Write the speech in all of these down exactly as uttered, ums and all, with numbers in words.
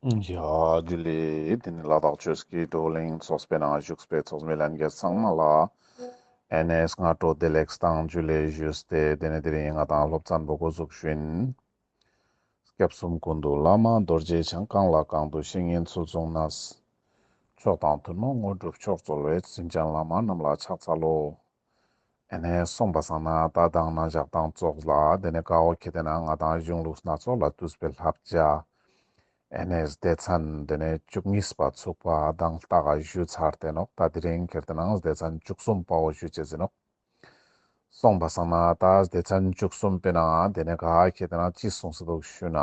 ཡ་ཇུ་ལེ། དེ་ནི་ལ་དྭགས་ཆོས་ཀྱི་བགྲོ་གླེང་ཚོགས་པའི་ནང་བཞུགས་པའི་ཚོགས་མི་ལྷན་རྒྱས་ཚང་མ་ལ་ཨེ་ནེ་སྔ་དྲོ་བདེ་ལེགས་དང་ཇུ་ལེ་ཞུས་ཏེ། དེ་ནི་དེ་རིང་ང་དང་སློབ་ཚན་པོ་འགོ་འཛུགས་ཞུ་ཡིན། སྐྱབས་གསུམ་ཀུན་འདུས་བླ་མ་རྡོ་རྗེ་འཆང་། གང་ལ་གང་འདུལ་བཤེས་གཉེན་ཚུལ་བཟུང་ནས། མཆོག་དང་ཐུན་མོང་དངོས་གྲུབ་མཆོག་སྩོལ་བའི། རྗེ་འཆང་བླ་མ་རྣམས་ལ་ཕྱག་འཚལ་ལོ། ཨེ་ནེ་སོང་པ་སང་ན་ད་མདང་ན་ཞག་དང་ཙོགས་ལ་དེ་ནི་ག་འོ་ཁེ་ཏེ་ན་ང་དང་གཞུང་ལུགས་སྣ་ཚོགས་ལས་བཏུས་པའི་བསླབ་བྱ། ཨེ་ནེ་སྡེ་ཚན་དེ་ནི་བཅུ་གཉིས་པ་ཚུགས་པ་དང་ལྟ་ག་ཞུ་ཚར་ཏེ་ནོག། ད་དེ་རིང་ཁེ་ཏེ་ན་སྡེ་ཚན་བཅུ་གསུམ་པའོ་ཞུ་ཅེས་ཨིན་ནོག། སོང་པ་སང་ན་ད་སྡེ་ཚན་བཅུ་གསུམ་པའི་ནང་དེ་ནི་ག་ཁེ་ཏེ་ན་ཅི་གསུངས་སེ་འདུག་ཞུ་ན།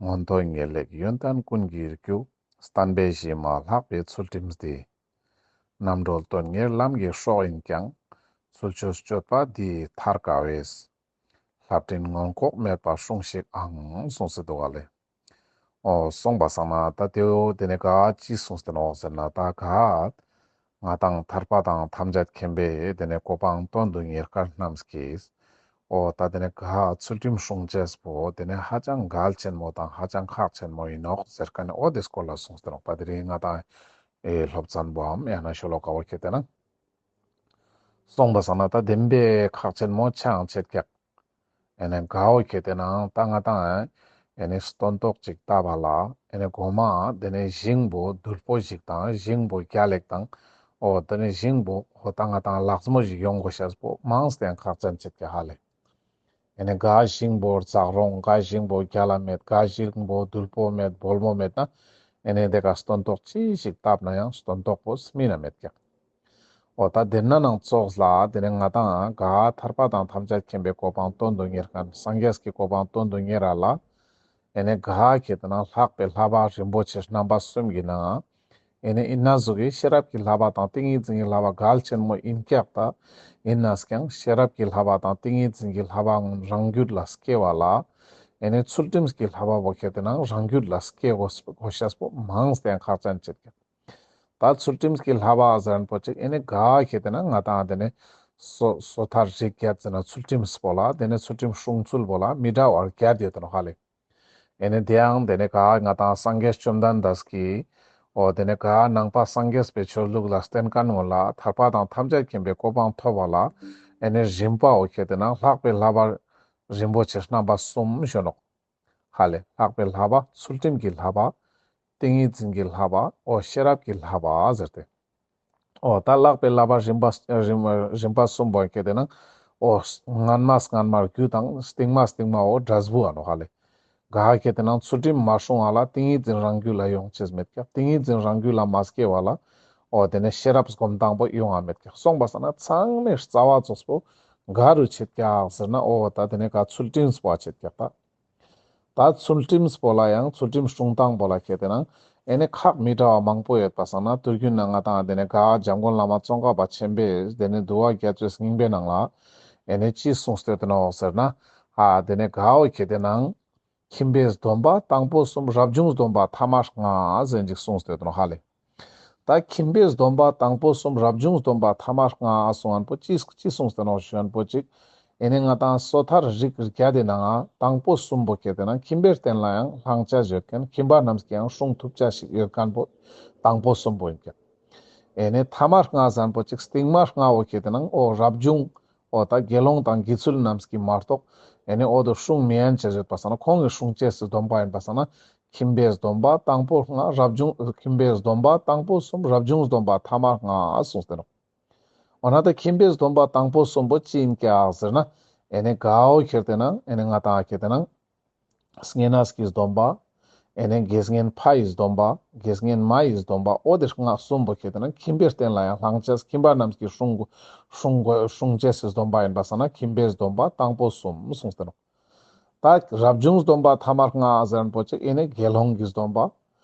མངོན་མཐོ་ངེས་ལེགས་ཡོན་ཏན་ཀུན་གྱི་རྒྱུ། བསྟན་པའི་གཞི་མ་ལྷག་པའི་ཚུལ་ཁྲིམས་འདི། རྣམ་གྲོལ་དོན་གཉེར་ལམ་གྱི་སྲོག་ཡིན་ཀྱང་། ཚུལ་འཆོས་སྤྱོད་པ་འདི་ཡིས་ཐར་དཀའ་བས། ལྷ་སྤྲིན་མངོན་ལྐོག་མེད་པར་སྲུངས་ཤིག་ཨང་གསུངས་སེ་འདུག་ག་ལེ། འོ་སོང་པ་སང་ན་ད་དེ་བོ་དེ་ནི་ག་ཅི་གསུངས་ཏེ་ནོག་ཟེར་ན། ད་ག་ང་དང་ཐར་པ་དང་ཐམས་ཅད་མཁྱེན་པའི་དེ་ནི་གོ་འཕང་དོན་དུ་གཉེར་མཁན་རྣམས་ཀྱིས། འོ་ད་དེ་ནི་ག་ཚུལ་ཁྲིམས་སྲུང་ཅེས་པོ་དེ་ནི་ཧ་ཅང་གལ་ཆེན་མོ་དང་ཧ་ཅང་ཁག་ཆེན་མོ་ཨིན་ནོག་ཟེར་མཁན་ནི་འོ་དེ་སྐོར་ལ་གསུངས་ཏེ་ནོག། ད་དེ་རིང་ང་དང་ཨེ་སློབ་ཚན་པོའམ་ཡང་ན་ཤོ་ལོ་ཀ་བོ་ཁེ་ཏེ་ན། སོང་པ་སང་ན་ད་བདེན་པའི་ཁག་ཆེན་མོ་ཆའང་ཆེད་ཀྱག། ཨེ་ནེ་ག་འོ་ཁེ་ཏེ་ན་ད་ང་དང་ཨེ་ནེ་སྟོན་ཐོག་ཅིག་བཏབ་པ་ལ། ཨེ་ནེ་གོ་མ་དེ་ནི་ཞིང་པོ་རྡུལ་པོ་ཞིག་དང་ཞིང་པོ་རྒྱལ་ལེགས་དང་། འོ་དེ་ནི་ཞིང་པོ་འོ་ད་ང་དང་ལེགས་མོ་ཞིག་ཡོང་དགོས་ཤེས་པོ་མངས་ཏེ་ཡང་ཁག་ཅན་ཆེད་ཀྱག་ཧ་ལེ། ཨེ་ནེ་ག་ཞིང་པོ་འཛག་རོང་ག་ཞིང་པོ་རྒྱལ་ལ་མེད་ག་ཞིང་པོ་རྡུལ་པོ་མེད་སྦོལ་མོ་མེད་ན། ཨེ་ནེ་དེ་ཀ་སྟོན་ཐོག་ཅི་ཞིག་བཏབ་ན་ཡང་སྟོན་ཐོག་པོ་སྨིན་ན་མེད་ཀྱག། འོ་ད་དེ་ན་ནང་ཙོགས་ལ་དེ་ནི་ང་དང་ག་ཐར་པ་དང་ཐམས་ཅད་མཁྱེན་པའི་གོ་འཕང་དོན་དུ་གཉེར་མཁན་སངས་རྒྱས་ཀྱི་གོ་འཕང་དོན་དུ་གཉེར་ར་ལ། ཨེ་ནེ་ག་ཁེ་ཏེ་ན་ལྷག་པའི་བསླབ་པ་རིན་པོ་ཆེ་རྣམ་པ་གསུམ་གྱི་ནང་། ཨེ་ནེ་ཨིན་ན་ཟུག་གི་ཤེས་རབ་ཀྱི་བསླབ་པ་དང་ཏིང་ངེ་འཛིན་གྱི་བསླབ་པ་གལ་ཆེན་མོ་ཨིན་ཀྱག་ད། ཨིན་ནས་ཀྱང་ཤེས་རབ་ཀྱི་བསླབ་པ་དང་ཏིང་ངེ་འཛིན་གྱི་བསླབ་པའང་རང་རྒྱུད་ལ་སྐྱེ་བ་ལ། ཨེ་ནེ་ཚུལ་ཁྲིམས་ཀྱི་བསླབ་པ་བོ་ཁེ་ཏེ་ན་རང་རྒྱུད་ལ་སྐྱེ་དགོས་དགོས་ཤེས་པོ་མངས་ཏེ་ཡང་ཁག་ཅན་ཆེད་ཀྱག། ད་ཚུལ་ཁྲིམས་ཀྱི་བསླབ་པ་ཟེར་མཁན་པོ་ཅིག་ཨེ་ནེ་ག་ཁེ་ཏེ་ན་ང་དང་དེ་ནི་སོ་སོ་ཐར་རིགས་བརྒྱད་ཟེར་ན་ཚུལ་ཁྲིམས་པོ་ལ་དེ་ནི་ཚུལ་ཁྲིམས་སྲུང་ཚུལ་པོ་ལ་མི་འདྲ་བ་བརྒྱད་ཡོད་དེ་ནོག་ཧ་ལེ། ཨེ་ནེ་དེའང་དེ་ནི་ག་ང་དང་སངས་རྒྱས་བཅོམ་ལྡན་འདས་ཀྱིས་འོ་དེ་ནི་ག་ནང་པ་སངས་རྒྱས་པའི་ཆོས་ལུགས་ལ་བརྟེན་མཁན་ངོ་ལ་ཐར་པ་དང་ཐམས་ཅད་མཁྱེན་པའི་གོ་འཕང་ཐོབ་པ་ལ་ཨེ་ནེ་རིམ་པའོ་ཁེ་ཏེ་ན་ལྷག་པའི་བསླབ་པ་རིན་པོ་ཆེ་རྣམ་པ་གསུམ་ཞུ་ནོག། ཧ་ལེ། ལྷག་པའི་བསླབ་པ་ཚུལ་ཁྲིམས་ཀྱི་བསླབ་པ། ཏིང་ངེ་འཛིན་གྱི་བསླབ་པ། འོ་ཤེས་རབ་ཀྱི་བསླབ་པ་ཟེར་ཏེ། འོ་ད་ལྷག་པའི་བསླབ་པ་རིམ་པ་རིམ་རིམ་པ་གསུམ་པོ་ཁེ་ཏེ་ན། འོ་སྔན་མ་སྔན་མ་རྒྱུ་དང་སྟིང་མ་སྟིང་མ་འོ་འབྲས་བུ་ཨ་ནོག་ཧ་ལེ། ག་ཁེ་ཏེ་ན་ཚུལ་ཁྲིམས་མ་སྲུང་བ་ལ་ཏིང་ངེ་འཛིན་རང་རྒྱུད་ལ་ཡོང་ཅེས་མེད་ཀྱག། ཏིང་ངེ་འཛིན་རང་རྒྱུད་ལ་མ་སྐྱེ་བ་ལ་འོ་དེ་ནི་ཤེས་རབ་སྒོམ་སྟངས་པོ་ཡོང་བ་མེད་ཀྱག། སོང་པ་སང་ན་ཚང་མའི་རྩ་བ་ཙོགས་པོ་ག་རུ་ཆེད་ཀྱག་ཟེར་ན་འོ་ད་དེ་ནི་ག་ཚུལ་ཁྲིམས་པོ་ཆེད་ཀྱག་ད། ད་ཚུལ་ཁྲིམས་པོ་ལ་ཡང་ཚུལ་ཁྲིམས་སྲུང་སྟངས་པོ་ལ་ཁེ་ཏེ་ན་ཨེ་ནེ་ཁག་མི་འདྲ་བ་མང་པོ་ཡོད་པ་སང་ན་དུས་རྒྱུན་ན་ང་དང་དེ་ནི་ག་འཇམ་མགོན་བླ་མ་ཙོང་ཁ་པ་ཆེན་པོས་དེ་ནི་འདུལ་བ་རྒྱ་མཚོའི་སྙིང་པོའི་ནང་ལ་ཨེ་ནེ་ཅི་གསུངས་ཏེ་ཡོད་དེ་ནོག་ཟེར་ན། ཨ་དེ་ནི་ག་འོ་ཁེ་ཏེ་ན། ཁྱིམ་པའི་སྡོམ་པ་དང་པོ་གསུམ། རབ་བྱུང་སྡོམ་པ་ཐ་མ་ལྔ་ཟེར་ཅིག་གསུངས་ཏེ་ཡོད་དེ་ནོག་ཧ་ལེ། ད་ཁྱིམ་པའི་སྡོམ་པ་དང་པོ་གསུམ། རབ་བྱུང་སྡོམ་པ་ཐ་མ་ལྔ་གསུང་མཁན་པོ་ཅི་ཅི་གསུངས་ཏེ་ནོག་ཞུ་མཁན་པོ་ཅིག་ཨེ་ནེ་ང་དང་སོ་ཐར་རིགས་བརྒྱད་དེ་ནང་དང་པོ་གསུམ་པོ་ཁེ་ཏེ་ན་ཁྱིམ་པའི་རྟེན་ལ་ཡང་བླང་བྱ་ཡོད་མཁན་ཁྱིམ་པ་རྣམས་ཀྱིས་ཡང་སྲུང་ཐུབ་བྱ་ཞིག་ཡོད་མཁན་པོ་དང་པོ་གསུམ་པོ་ཨིན་ཀྱག། ཨེ་ནེ་ཐ་མ་ལྔ་ཟེར་མཁན་པོ་ཅིག་སྟིང་མ་ལྔ་བོ་ཁེ་ཏེ་ན་འོ་རབ་བྱུང་འོ་ད་དགེ་སློང་དང་དགེ་ཚུལ་རྣམས་ཀྱིས་མ་གཏོགས་ཨེ་ནེ་འོ་དོ་སྲུང་མི་ཉན་ཅེས་ཡོད་པ་སང་ན་ཁོང་གིས་སྲུང་ཅེས་སི་སྡོམ་པ་ཨིན་པ་སང་ན་ཁྱིམ་པའི་སྡོམ་པ་དང་པོ་ལྔ། རབ་བྱུང་ཁྱིམ་པའི་སྡོམ་པ་དང་པོ་གསུམ། རབ་བྱུང་སྡོམ་པ་ཐ་མ་ལྔ་གསུངས་ཏེ་ནོག། འོ་ན་ད་ཁྱིམ་པའི་སྡོམ་པ་དང་པོ་གསུམ་པོ་ཅི་ཨིན་ཀྱག་ཟེར་ན་ཨེ་ནེ་ག་འོ་ཁེ་ཏེ་ན་ཨེ་ནེ་ང་དང་ཁེ་ཏེ་ན། བསྙེན་གནས་ཀྱི་སྡོམ་པ། ཨེ་ནེ་དགེ་བསྙེན་ཕ་ཡི་སྡོམ་པ། དགེ་བསྙེན་མ་ཡི་སྡོམ་པ། འོ་དེ་ལྔ་གསུམ་པོ་ཁེ་ཏེ་ན་ཁྱིམ་པའི་རྟེན་ལ་ཡང་བླང་བྱ་ཁྱིམ་པ་རྣམས་ཀྱིས་སྲུང་དགོས་སྲུང་དགོས་སྲུང་བྱ་སི་སྡོམ་པ་ཨིན་པ་སང་ན་ཁྱིམ་པའི་སྡོམ་པ་དང་པོ་གསུམ་གསུངས་ཏེ་ནོག། ད་རབ་བྱུང་སྡོམ་པ་ཐ་མ་ལྔ་ཟེར་མཁན་པོ་ཅིག་ཨེ་ནེ་དགེ་སློང་གི་སྡོམ་པ།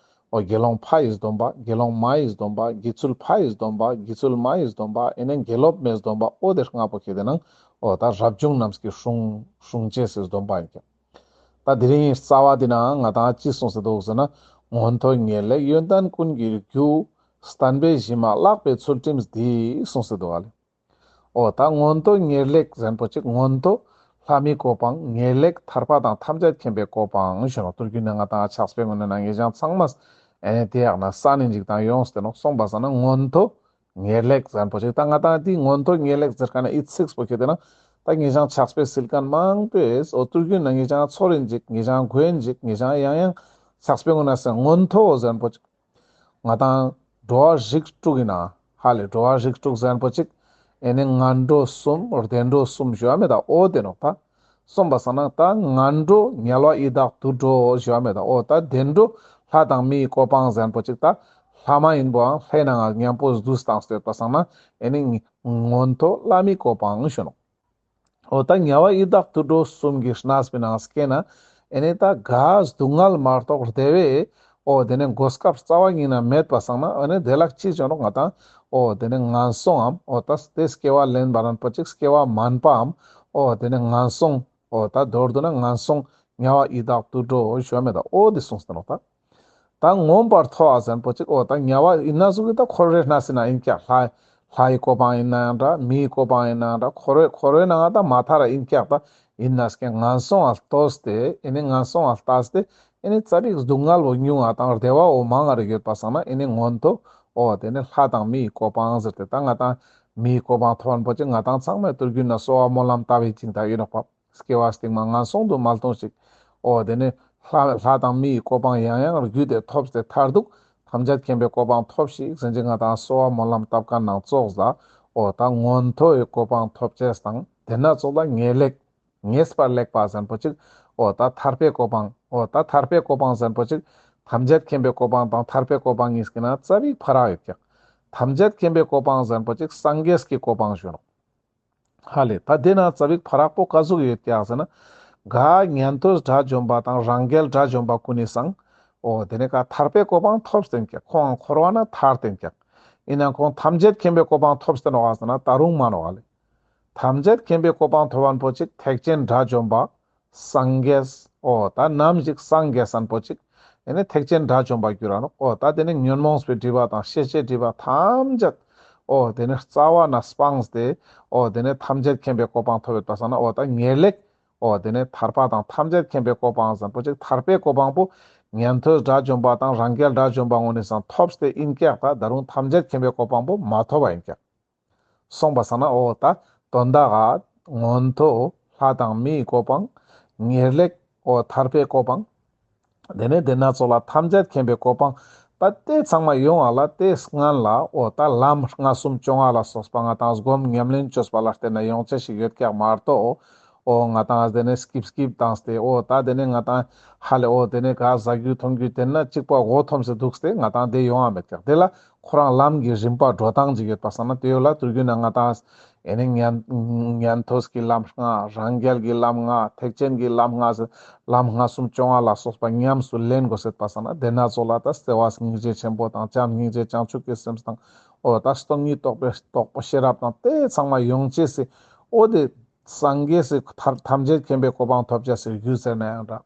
འོ་དགེ་སློང་ཕ་ཡི་སྡོམ་པ། དགེ་སློང་མ་ཡི་སྡོམ་པ། དགེ་ཚུལ་ཕ་ཡི་སྡོམ་པ། དགེ་ཚུལ་མ་ཡི་སྡོམ་པ། ཨེ་ནེ་དགེ་སློབ་མའི་སྡོམ་པ། འོ་དེ་ལྔ་པོ་ཁེ་ཏེ་ན་འོ་ད་རབ་བྱུང་རྣམས་ཀྱིས་སྲུང་སྲུང་བྱ་སི་སྡོམ་པ་ཨིན་ཀྱག། ད་དེ་རིང་རྩ་བ་འདི་ན་ང་དང་ཅི་གསུངས་སེ་འདུག་ཟེར་ན། མངོན་མཐོ་ངེས་ལེགས་ཡོན་ཏན་ཀུན་གྱི་རྒྱུ། བསྟན་པའི་གཞི་མ་བརླག་པའི་ཚུལ་ཁྲིམས་འདི་གསུངས་སེ་འདུག་ག་ལེ། འོ་ད་མངོན་མཐོ་ངེས་ལེགས་ཟེར་མཁན་པོ་ཅིག་མངོན་མཐོ་ ལྷ་མིའི་གོ་འཕང་། ངེས་ལེགས་ཐར་པ་དང་ཐམས་ཅད་མཁྱེན་པའི་གོ་འཕང་ཞུ་ནོག། ཐུར་རྒྱུད་ན་ང་ཏང་ཕྱག་དཔེའི་ངོས་ནེ་ན་ཉེ་ཞང་ཚང་མ་ཨེ་ནེ་དེ་ཡག་ན་ས་ནི་འཇིག་དང་ཡོངས་ཏེ་ནོག། སོང་པ་སང་ན་མངོན་མཐོ་ངེས་ལེགས་ཟེར་མཁན་པོ་ཅིག། ད་ང་ཏང་དེ་མངོན་མཐོ་ངེས་ལེགས་ཟེར་མཁན་ན་ཨི་ཚིགས་པོ་ཁྱེར་ཏེ་ན་ད་ཉེ་ཞང་ཕྱག་དཔེ་སིལ་མཁན་མང་པོས་འོ་ཐུར་རྒྱུད་ན་ཉེ་ཞང་ཚོར་རིན་འཇིག། ཉེ་ཞང་གོ་ཡིན་འཇིག། ཉེ་ཞང་ཡང་ཡང་ཕྱག་དཔེའི་ངོས་ནེ་ཟེར་མངོན་མཐོ་ཟེར་མཁན་པོ་ཅིག། ང་ཏང་འགྲོ་བ་རིགས་དྲུག་ཡིན་ན་ཧ་ལེ་འགྲོ་བ་རིགས་དྲུག་ཟེར་མཁན་པོ་ཅིག། ཨེ་ནེ་ངན་འགྲོ་གསུམ་བདེ་འགྲོ་གསུམ་ཞུ་བ་མེད་ད་འོ་དེ་ནོག་ད། སོང་པ་སང་ན་ད་ངན་འགྲོ་དམྱལ་བ་ཡི་དྭགས་དུད་འགྲོ་ཞུ་བ་མེད་ད་འོ་ད་བདེ་འགྲོ་ལྷ་དང་མིའི་གོ་འཕང་ཟེར་མཁན་པོ་ཅིག། ད་ལྷ་མ་ཡིན་པོའང་ལྷའི་ནང་ང་མཉམ་པོ་འདུས་བཏང་སྟེ་ཡོད་པ་སང་ན་ཨེ་ནེ་མངོན་མཐོ་ལྷ་མིའི་གོ་འཕང་ཞུ་ནོག། འོ་ད་དམྱལ་བ་ཡི་དྭགས་དུད་འགྲོ་གསུམ་གྱི་གནས་པའི་ནང་སྐྱེས་ན་ཨེ་ནེ་ད་ག་སྡུག་བསྔལ་མ་གཏོགས་བདེ་བའི་འོ་དེ་ནེ་གོ་སྐབས་རྩ་བ་ཉིད་ནེ་མེད་པ་སང་ན་ཨེ་ནེ་བདེ་བླག་ཅི་བྱུང་ནོག་ང་ཏང་འོ་དེ་ནེ་ངན་སོང་ངམ་འོ་ད་དེ་སྐྱེ་བ་ལེན་པ་རན་པོ་ཅིག་སྐྱེ་བ་དམན་པའམ་འོ་དེ་ནེ་ངན་སོང་འོ་ད་མདོར་བསྡུ་ན་ངན་སོང་དམྱལ་བ་ཡི་དྭགས་དུད་འགྲོ་ཞུ་བ་མེད་ད་འོ་དེ་གསུངས་ཏེ་ནོག་ད། ད་མངོན་པར་མཐོ་བ་ཟེར་མཁན་པོ་ཅིག་འོ་ད་དམྱལ་བ་ཡིན་ན་ཟུག་གི་ད་འཁོར་བའི་གནས་སི་ན་ཡིན་ཀྱག། ལྷ་ལྷའི་གོ་འཕང་ཡིན་ན་ཡང་འདྲ་མིའི་གོ་འཕང་ཡིན་ན་ཡང་འདྲ་འཁོར་བའི་འཁོར་བའི་ནང་ང་ད་མ་ཐར་ར་ཡིན་ཀྱག། ད་ཡིན་ན་སྐྱེ་ངན་སོང་ང་ལྟོས་ཏེ་ཨེ་ནེ་ངན་སོང་ང་ལྟས་ཏེ་ཨེ་ནེ་ཙ་པིག་སྡུག་བསྔལ་བོ་ཉུང་ང་དང་བདེ་བ་བོ་མང་ང་རེ་ཡོད་པ་སང་ན་ཨེ་ནེ་མངོན་མཐོ་འོ་དེ་ནེ་ལྷ་དང་མིའི་གོ་འཕང་ཟེར་ཏེ་ད་ང་ཏང་མིའི་གོ་འཕང་ཐོབ་མཁན་པོ་ཅིག་ང་ཏང་ཚང་མས་ཐུར་རྒྱུད་ན་གསོལ་བ་སྨོན་ལམ་བཏབ་པའི་ཅིག་ད་ཡིན་ནོག་པ། སྐྱེ་བ་སྟིང་མ་ངན་སོང་དུ་མ་ལྟུང་ཞིག། འོ་དེ་ནེ་ལྷ་ལྷ་དང་མིའི་གོ་འཕང་ཡང་ཡང་བརྒྱུད་དེ་ཐོབ་སྟེ་མཐར་ཐུག་ཐམས་ཅད་མཁྱེན་པའི་གོ་འཕང་ཐོབ་ཤིག་ཟེར་ཅིག་ང་ཏང་གསོལ་བ་སྨོན་ལམ་བཏབ་མཁན་ནང་ཙོགས་ལ་འོ་ད་མངོན་མཐོའི་གོ་འཕང་ཐོབ་ཅེས་དང་དེ་ནེ་ཙོགས་ལ་ངེས་ལེགས་ངེས་པར་ལེགས་པ་ཟེར་མཁན་པོ་ཅིག། འོ་ད་ཐར་པའི་གོ་འཕང་འོ་ད་ཐར་པའི་གོ་འཕང་ཟེར་མཁན་པོ་ཅིག། ཐམས་ཅད་མཁྱེན་པའི་གོ་འཕང་དང་ཐར་པའི་གོ་འཕང་གཉིས་ཀྱི་ནང་ཙ་པིག་ཕ་རག་ཡོད་ཀྱག། ཐམས་ཅད་མཁྱེན་པའི་གོ་འཕང་ཟེར་མཁན་པོ་ཅིག་སངས་རྒྱས་ཀྱི་གོ་འཕང་ཞུ་ནོག། ཧ་ལེ། ད་དེ་ན་ཙ་པིག་ཕ་རག་པོ་ག་ཟུག་ཡོད་ཀྱག་ཟེར་ན། ག་ཉན་ཐོས་དགྲ་བཅོམ་པ་དང་རང་རྒྱལ་དགྲ་བཅོམ་པ་ཀུན་ནི་སང་། འོ་དེ་ནེ་ག་ཐར་པའི་གོ་འཕང་ཐོབ་སྟེ་ཡིན་ཀྱག། ཁོང་འཁོར་བ་ན་ཐར་ཏེ་ཡིན་ཀྱག། ཡིན་ན་ཁོང་ཐམས་ཅད་མཁྱེན་པའི་གོ་འཕང་ཐོབ་སྟེ་ནོག་ག་ཟེར་ན་ད་རུང་མ་ནོག་ལེ། ཐམས་ཅད་མཁྱེན་པའི་གོ་འཕང་ཐོབ་མཁན་པོ་ཅིག་ཐེག་ཆེན་དགྲ་བཅོམ་པ། སངས་རྒྱས། འོ་ད་ནམ་ཞིག་སངས་རྒྱས་མཁན་པོ་ཅིག། ཨེ་ནེ་ཐེག་ཆེན་དགྲ་བཅོམ་པ་གྱུར་ར་ནོག། འོ་ད་དེ་ནེ་ཉོན་མོངས་པའི་སྒྲིབ་པ་དང་ཤེས་བྱའི་སྒྲིབ་པ་ཐམས་ཅད། འོ་དེ་ནེ་རྩ་བ་ནེ་སྤངས་ཏེ། འོ་དེ་ནེ་ཐམས་ཅད་མཁྱེན་པའི་གོ་འཕང་ཐོབ་ཡོད་པ་སང་ན་འོ་ད་ངེས་ལེགས། འོ་དེ་ནེ་ཐར་པ་དང་ཐམས་ཅད་མཁྱེན་པའི་གོ་འཕང་ཟེར་མཁན་པོ་ཅིག་ཐར་པའི་གོ་འཕང་པོ་ཉན་ཐོས་དགྲ་བཅོམ་པ་དང་རང་རྒྱལ་དགྲ་བཅོམ་པ་ངོ་ནི་སང་ཐོབ་སྟེ་ཡིན་ཀྱག། ད་ད་རུང་ཐམས་ཅད་མཁྱེན་པའི་གོ་འཕང་པོ་མ་ཐོབ་པ་ཡིན་ཀྱག། སོང་པ་སང་ན་འོ་ད་དོན་དག་ག་མངོན་མཐོ་ལྷ་དང་མིའི་གོ་འཕང་། ངེས་ལེགས་འོ་ཐར་པའི་གོ་འཕང་། དེ་ནེ་དེ་ན་ཙོགས་ལ་ཐམས་ཅད་མཁྱེན་པའི་གོ་འཕང་། ད་དེ་ཚང་མ་ཡོང་བ་ལ་དེ་སྔན་ལ་འོ་ད་ལམ་ལྔ་གསུམ་བཅོ་ལྔ་ལ་སོགས་པ་ང་ཏང་སྒོམ་ཉམས་ལེན་བཅོས་པ་ལ་བརྟེན་ནེ་ཡོང་ཅེས་ཤིག་ཡོད་ཀྱག་མ་གཏོགས། འོ་ང་ཏང་དེ་ནེ་སྐྱིབས་སྐྱིབས་བཏང་སྟེ་འོ་ད་དེ་ནེ་ང་ཏང་ཧ་ལེ་འོ་དེ་ནེ་ག་ཟ་རྒྱུ་འཐུང་རྒྱུ་དེ་ན་གཅིག་པ་མགོ་འཐོམས་སེ་འདུག་སྟེ་ང་ཏང་དེ་ཡོང་བ་མེད་ཀྱག། དེ་ལ་ཁོ་རང་ལམ་གྱི་རིམ་པ་འགྲོ་སྟངས་ཅིག་ཡོད་པ་སང་ན་དེ་ཡོད་ལ་དུས་རྒྱུན་ན་ང་ཏང་ཨེ་ནེ་ཉན་ཉན་ཐོས་ཀྱི་ལམ་ལྔ་རང་རྒྱལ་གྱི་ལམ་ལྔ་ཐེག་ཆེན་གྱི་ལམ་ལྔ་ཟེར་ལམ་ལྔ་གསུམ་བཅོ་ལྔ་ལ་སོགས་པ་ཉམས་སུ་ལེན་དགོས་ཟེར་པ་སང་ན་དེ་ན་ཙོགས་ལ་ད་བརྩེ་བ་སྙིང་རྗེ་ཆེན་པོ་དང་བྱམས་སྙིང་རྗེ་བྱང་ཆུབ་ཀྱི་སེམས་དང་འོ་ད་སྟོང་ཉིད་རྟོགས་པའི་རྟོགས་པ་ཤེས་རབ་དང་དེ་ཚང་མ་ཡོང་ཅེས་སི་འོ་དེ་སངས་རྒྱས་སི་ཐམས་ཅད་མཁྱེན་པའི་གོ་འཕང་ཐོབ་ཅེས་སི་རྒྱུ་ཟེར་ན་ཡང་འདྲ།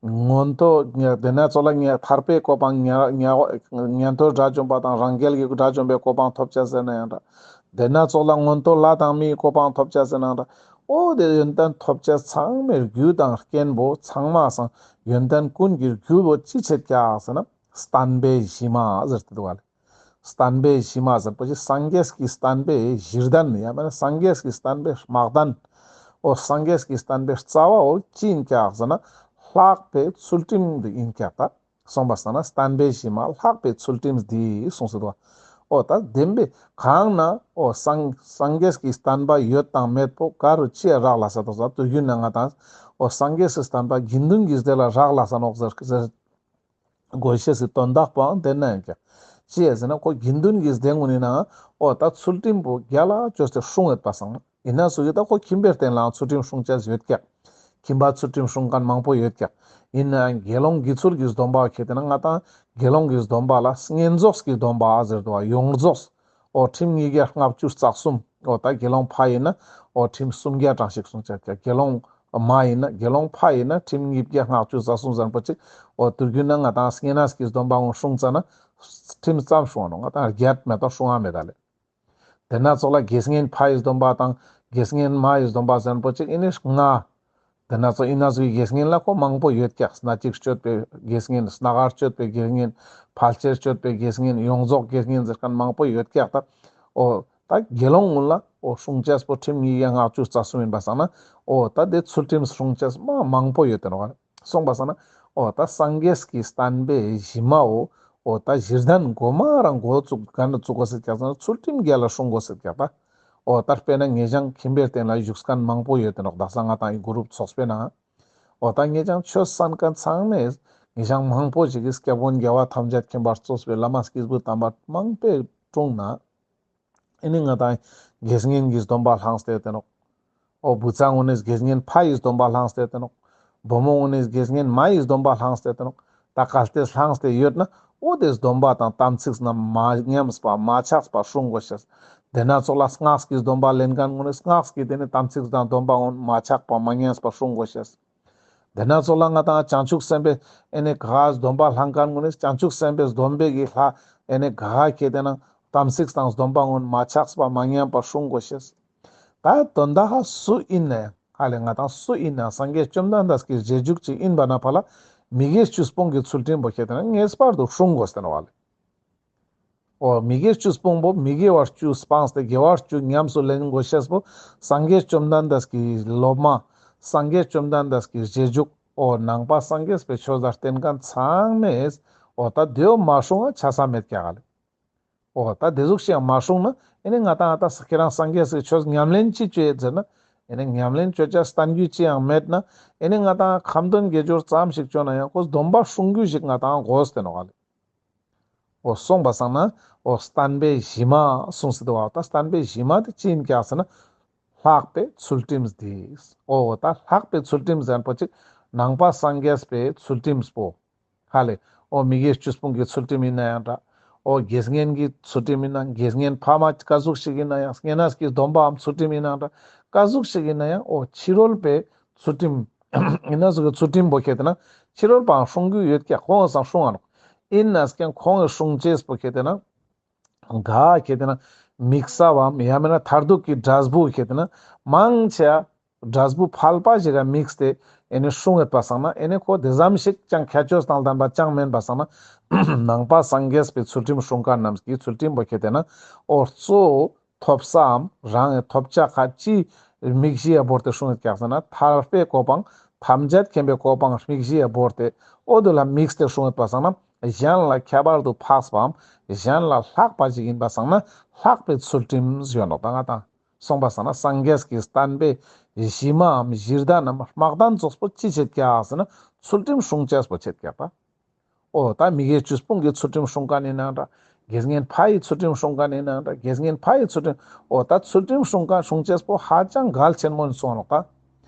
མངོན་མཐོ་དེ་ན་ཙོགས་ལ་ཐར་པའི་གོ་འཕང་ཉན་ཐོས་དགྲ་བཅོམ་པ་དང་རང་རྒྱལ་གྱི་དགྲ་བཅོམ་པའི་གོ་འཕང་ཐོབ་ཅེས་ཟེར་ན་ཡང་འདྲ། དེ་ན་ཙོགས་ལ་མངོན་མཐོ་ལྷ་དང་མིའི་གོ་འཕང་ཐོབ་ཅེས་ཟེར་ན་འདྲ། འོ་དེ་ཡོན་ཏན་ཐོབ་ཅེས་ཚང་མའི་རྒྱུ་དང་རྐྱེན་པོ་ཚང་མ་སང་ཡོན་ཏན་ཀུན་གྱི་རྒྱུ་བོ་ཅི་བྱེད་ཀྱག་ཟེར་ན་བསྟན་པའི་གཞི་མ་ཟེར་ཏེ་འདུག་ག་ལེ། བསྟན་པའི་གཞི་མ་ཟེར་པོ་ཅིག་སངས་རྒྱས་ཀྱི་བསྟན་པའི་གཞི་གདན་ཡང་མེན་ན་སངས་རྒྱས་ཀྱི་བསྟན་པའི་དམག་གདན། འོ་སངས་རྒྱས་ཀྱི་བསྟན་པའི་རྩ་བ་བོ་ཅི་ཡིན་ཀྱག་ཟེར་ན་ལྷག་པའི་ཚུལ་ཁྲིམས་འདི་ཡིན་ཀྱག་ད། སོང་པ་སང་ན་བསྟན་པའི་གཞི་མ་ལྷག་པའི་ཚུལ་ཁྲིམས་འདི་གསུངས་སེ་འདུག། འོ་ད་བདེན་པའི་གང་ན་འོ་སངས་སངས་རྒྱས་ཀྱི་བསྟན་པ་ཡོད་དང་མེད་པོ་ག་རུ་ཅི་ཡ་རག་ལས་ས་དོ་ས་དུས་རྒྱུན་ན་ང་ཏང་འོ་སངས་རྒྱས་ཀྱི་བསྟན་པ་དགེ་འདུན་གྱི་སྡེ་ལ་རག་ལས་ས་ནོག་ཟེར་ཟེར། དགོས་ཤེས་སི་དོན་དག་པོའང་དེ་ན་ཡང་ཀྱང་། ཅི་ཡ་ཟེར་ན་ཁོ་དགེ་འདུན་གྱི་སྡེ་ངོ་ནི་ནང་འོ་ད་ཚུལ་ཁྲིམས་པོ་རྒྱལ་ལ་བཅོས་ཏེ་སྲུང་ཡོད་པ་སང་ན། ཡིན་ན་སུ་གི་ད་ཁོ་ཁྱིམ་པའི་རྟེན་ལའང་ཚུལ་ཁྲིམས་སྲུང་ཅེས་ཡོད་ཀྱག། ཁྱིམ་པ་ཚུལ་ཁྲིམས་སྲུང་མཁན་མང་པོ་ཡོད་ཀྱག། ཡིན་ནའང་དགེ་སློང་དགེ་ཚུལ་གྱི་སྡོམ་པ་ཁྱེར་ཏེ་ན་ང་ཏང་དགེ་སློང་གི་སྡོམ་པ་ལ་བསྙེན་རྫོགས་ཀྱི་སྡོམ་པ་ཟེར་དོ་བ་ཡོངས་རྫོགས། འོ་ཁྲིམས་ཉིས་བརྒྱ་ལྔ་བཅུ་རྩ་གསུམ། འོ་ད་དགེ་སློང་ཕ་ཡིན་ན་འོ་ཁྲིམས་སུམ་བརྒྱ་གྲངས་ཤིག་སྲུང་ཅེས་ཀྱག། དགེ་སློང་མ་ཡིན་ན་དགེ་སློང་ཕ་ཡིན་ན་ཁྲིམས་ཉིས་བརྒྱ་ལྔ་བཅུ་རྩ་གསུམ་ཟེར་པོ་ཅིག། འོ་དུས་རྒྱུན་ན་ང་ཏང་བསྙེན་གནས་ཀྱི་སྡོམ་པ་ངོ་སྲུང་ཙ་ན་ཁྲིམས་ཙམ་སྲུང་བ་ནོག། ང་ཏང་བརྒྱད་མེད་དོ་སྲུང་བ་མེད་ད་ལེ། དེ་ན་ཙོགས་ལ་དགེ་བསྙེན་ཕ་ཡི་སྡོམ་པ་དང་ དགེ་བསྙེན་མ་ཡི་སྡོམ་པ་ཟེར་ཁན་པོ་ཅིག་ཨེ་ནི་ལྔ། དེ་ན་ཚོ་ཨི་ན་ཟུག་གི་དགེ་བསྙེན་ལ་ཁོ་མང་པོ་ཡོད་ཀྱག། སྣ་གཅིག་སྤྱོད་པའི་དགེ་བསྙེན། སྣ་འགའ་སྤྱོད་པའི་དགེ་བསྙེན། ཕལ་ཆེར་སྤྱོད་པའི་དགེ་བསྙེན། ཡོངས་རྫོགས་དགེ་བསྙེན་ཟེར་ཁན་མང་པོ་ཡོད་ཀྱག་ད། འོ་ད་དགེ་སློང་ཀུན་ལ་འོ་སྲུང་ཅེས་པོ་ཁྲིམས་ཉིས་བརྒྱ་ལྔ་བཅུ་རྩ་གསུམ་ཡིན་པ་སང་ན། འོ་ད་དེ་ཚུལ་ཁྲིམས་སྲུང་ཅེས་མ་མང་པོ་ཡོད་དེ་ནོག། སོང་པ་སང་ན། འོ་ད་སངས་རྒྱས་ཀྱི་བསྟན་པའི་གཞི་མ་བོ། འོ་ད་གཞི་རྟེན་གོ་མ་རང་འགོ་བཙུགས་ག་ནས་བཙུགས་དགོས་ཟེར་ཀྱག་ཟེར་ན་ཚུལ་ཁྲིམས་བརྒྱད་ལ་སྲུང་དགོས་ཟེར་ཀྱག་ད། འོ་ད་དཔེར་ན་ངེད་ཅག་ཁྱིམ་པའི་རྟེན་ལ་བཞུགས་མཁན་མང་པོ་ཡོད་དེ་ནོག། དག་ས་ང་དང་ཨི་གུ་རུབ་ཚོགས་པའི་ནང་། འོ་ད་ངེད་ཅག་ཆོས་གསན་མཁན་ཚང་མས་ངེད་ཅག་མང་པོ་ཞིག་གིས་སྐྱབས་མགོན་རྒྱལ་བ་ཐམས་ཅད་མཁྱེན་པར་གཙོས་པའི་བླ་མ་སྐྱེས་བུ་དམ་པ་མང་པོའི་དྲུང་ན། ཨེ་ནི་ང་དང་དགེ་བསྙེན་གྱི་སྡོམ་པ་བླངས་ཏེ་ཡོད་དེ་ནོག། འོ་བུ་ཚ་ངུན་ནི་དགེ་བསྙེན་ཕ་ཡི་སྡོམ་པ་བླངས་ཏེ་ཡོད་དེ་ནོག། བུ་མོ་ངུན་ནི་དགེ་བསྙེན་མ་ཡི་སྡོམ་པ་བླངས་ཏེ་ཡོད་དེ་ནོག། ད་གལ་ཏེ་བླངས་ཏེ་ཡོད་ན་འོ་དེ་སྡོམ་པ་དང་དམ་ཚིག་རྣམས་མ་ཉམས་པ་མ་ཆག་པ་སྲུང་དགོས་ཤེས། དེ་ན་ཚོགས་ལ་སྔགས་ཀྱི་སྡོམ་པ་ལེན་མཁན་ངུན་ནི་སྔགས་ཀྱི་དེ་ནི་དམ་ཚིག་དང་སྡོམ་པ་ངུན་མ་ཆག་པ་མ་ཉམས་པ་སྲུང་དགོས་ཤེས། དེ་ན་ཚོགས་ལ་ང་དང་བྱང་ཆུབ་སེམས་དཔའི་ཨེ་ནི་ག་སྡོམ་པ་བླངས་མཁན་ངུན་ནི་བྱང་ཆུབ་སེམས་དཔའི་སྡོམ་པའི་གི་ལྷ་ཨེ་ནི་ག་ཁྱེད་དེ་ན་དམ་ཚིག་དང་སྡོམ་པ་ངུན་མ་ཆག་པ་མ་ཉམས་པ་སྲུང་དགོས་ཤེས། ད་དོན་དག་སུ་ཡིན་ནའང་ཧ་ལེ་ང་དང་སུ་ཡིན་ནའང་སངས་རྒྱས་བཅོམ་ལྡན་འདས་ཀྱི་རྗེས་འཇུག་ཅིག་ཡིན་པ་ན་ཕ་ལ་མི་དགེ་བཅུ་སྤོང་གི་ཚུལ་ཁྲིམས་པོ་ཁྱེད་དེ་ན་ངེས་པར་དུ་སྲུང་དགོས་ཟེར་ནོག་ལེ། འོ་མི་དགེ་བཅུ་སྤོང་པོ་མི་དགེ་བ་བཅུ་སྤངས་ཏེ་དགེ་བ་བཅུ་ཉམས་སུ་ལེན་དགོས་ཤེས་པོ་སངས་རྒྱས་བཅོམ་ལྡན་འདས་ཀྱི་སློབ་མ། སངས་རྒྱས་བཅོམ་ལྡན་འདས་ཀྱི་རྗེས་འཇུག། འོ་ནང་པ་སངས་རྒྱས་པའི་ཆོས་ལ་བརྟེན་མཁན་ཚང་མས་འོ་ད་དེའོ་མ་སྲུང་ང་ཆ་ས་མེད་ཀྱག་ལེ། འོ་ད་དེ་ཟུག་ཤིག་ཡང་མ་སྲུང་ན་ཨེ་ནི་ང་དང་ད་ཁྱེད་རང་སངས་རྒྱས་སི་ཆོས་ཉམས་ལེན་ཅི་བཅོ་ཡེད་ཟེར་ན། ཨེ་ནི་ཉམས་ལེན་བཅོ་ཅེས་བསྟན་རྒྱུ་ཅི་ཡང་མེད་ན། ཨེ་ནི་ང་དང་ཁ་འདོན་དགེ་སྦྱོར་ཙམ་ཞིག་བཅོ་ན་ཡང་ཁོ་སྡོམ་པ་སྲུང་རྒྱུ་ཞིག་ང་དང་དགོས་ཏེ་ནོག་ལེ། འོ་སོང་པ་སང་ན་འོ་བསྟན་པའི་གཞི་མ་གསུངས་སེ་འདུག་པ། ད་བསྟན་པའི་གཞི་མ་དེ་ཅི་ཡིན་ཀྱག་ཟེར་ན། ལྷག་པའི་ཚུལ་ཁྲིམས་འདི། འོ་ད་ལྷག་པའི་ཚུལ་ཁྲིམས་ཟེར་མཁན་པོ་ཅིག་ནང་པ་སངས་རྒྱས་པའི་ཚུལ་ཁྲིམས་པོ། ཧ་ལེ། འོ་མི་དགེ་བཅུ་སྤོང་གི་ཚུལ་ཁྲིམས་ཡིན་ན་ཡང་འདྲ། འོ་དགེ་བསྙེན་གྱི་ཚུལ་ཁྲིམས་ཡིན་ན་དགེ་བསྙེན་ཕ་མ་ཀ་ཟུག་ཞིག་ཡིན་ན་ཡང་བསྙེན་གནས་ཀྱི་སྡོམ་པའམ་ཚུལ་ཁྲིམས་ཡིན་ན་འདྲ། ཀ་ཟུག་ཞིག་ཡིན་ན་ཡང་འོ་ཕྱི་རོལ་པའི་ཚུལ་ཁྲིམས་ཡིན་ན་ཟུག་གི་ཚུལ་ཁྲིམས་པོ་ཁྱེད་དེ་ན་ཕྱི་རོལ་པའང་སྲུང་རྒྱུ་ཡོད་ཀྱག། ཁོང་སང་སྲུང་ང་ནོག། ཡིན་ནའང་ཁོང་གི་སྲུང་ཅེས་པོ་ཁྱེད་དེ་ན་ག་ཁྱེད་དེ་ན་དམིགས་བསལ་བའམ་ཡང་མིན་ན་མཐར་ཐུག་གི་འབྲས་བུ་ཁྱེད་དེ་ན་མང་ཆེ་འབྲས་བུ་ཕལ་པ་ཞིག་ག་དམིགས་ཏེ་ཨེ་ནི་སྲུང་ཡོད་པ་སང་ན་ཨེ་ནི་ཁོ་དེ་ཙམ་ཞིག་ཅང་ཁྱད་ཆོས་དང་ལྡན་པ་ཅང་མིན་པ་སང་ན། ནང་པ་སངས་རྒྱས་པའི་ཚུལ་ཁྲིམས་སྲུང་མཁན་རྣམས་ཀྱི་ཚུལ་ཁྲིམས་པོ་ཁྱེད་དེ་ན་འོ་གཙོ་བོ་ཐོབ་སའམ་རང་གི་ཐོབ་བྱ་ཁ་ཅིག་དམིགས་གཞི་ཡ་བོར་ཏེ་སྲུང་ཡོད་ཀྱག་ཟེར་ན་ཐར་པའི་གོ་འཕང་ཐམས་ཅད་མཁྱེན་པའི་གོ་འཕང་དམིགས་གཞི་ཡ་བོར་ཏེ་འོ་དེ་ལ་དམིགས་ཏེ་སྲུང་ཡོད་པ་སང་ན་གཞན་ལ་ཁྱད་པར་དུ་འཕགས་པའམ་གཞན་ལ་ལྷག་པ་ཞིག་ཡིན་པ་སང་ན་ལྷག་པའི་ཚུལ་ཁྲིམས་ཡོད་ནོག། ད་ང་དང་སོང་པ་སང་ན་སངས་རྒྱས་ཀྱི་བསྟན་པའི་གཞི་མའམ་གཞི་རྟེན་ནམ་དམག་དོན་ཚོགས་པོ་ཅི་བྱེད་ཀྱག་ཟེར་ན་ཚུལ་ཁྲིམས་སྲུང་ཅེས་པོ་བྱེད་ཀྱག་པ། འོ་ད་མི་དགེ་བཅུ་སྤོང་གི་ཚུལ་ཁྲིམས་སྲུང་མཁན་ཡིན་ན་འདྲ། དགེ་བསྙེན་ཕ་ཡི་ཚུལ་ཁྲིམས་སྲུང་མཁན་ཡིན་ན་འདྲ། དགེ་བསྙེན་ཕ་ཡི་ཚུལ་ཁྲིམས། འོ་ད་ཚུལ་ཁྲིམས་སྲུང་མཁན་སྲུང་ཅེས་པོ་ཧ་ཅང་གལ་ཆེན་མོ་ཡིན་སོང་ནོག་ད།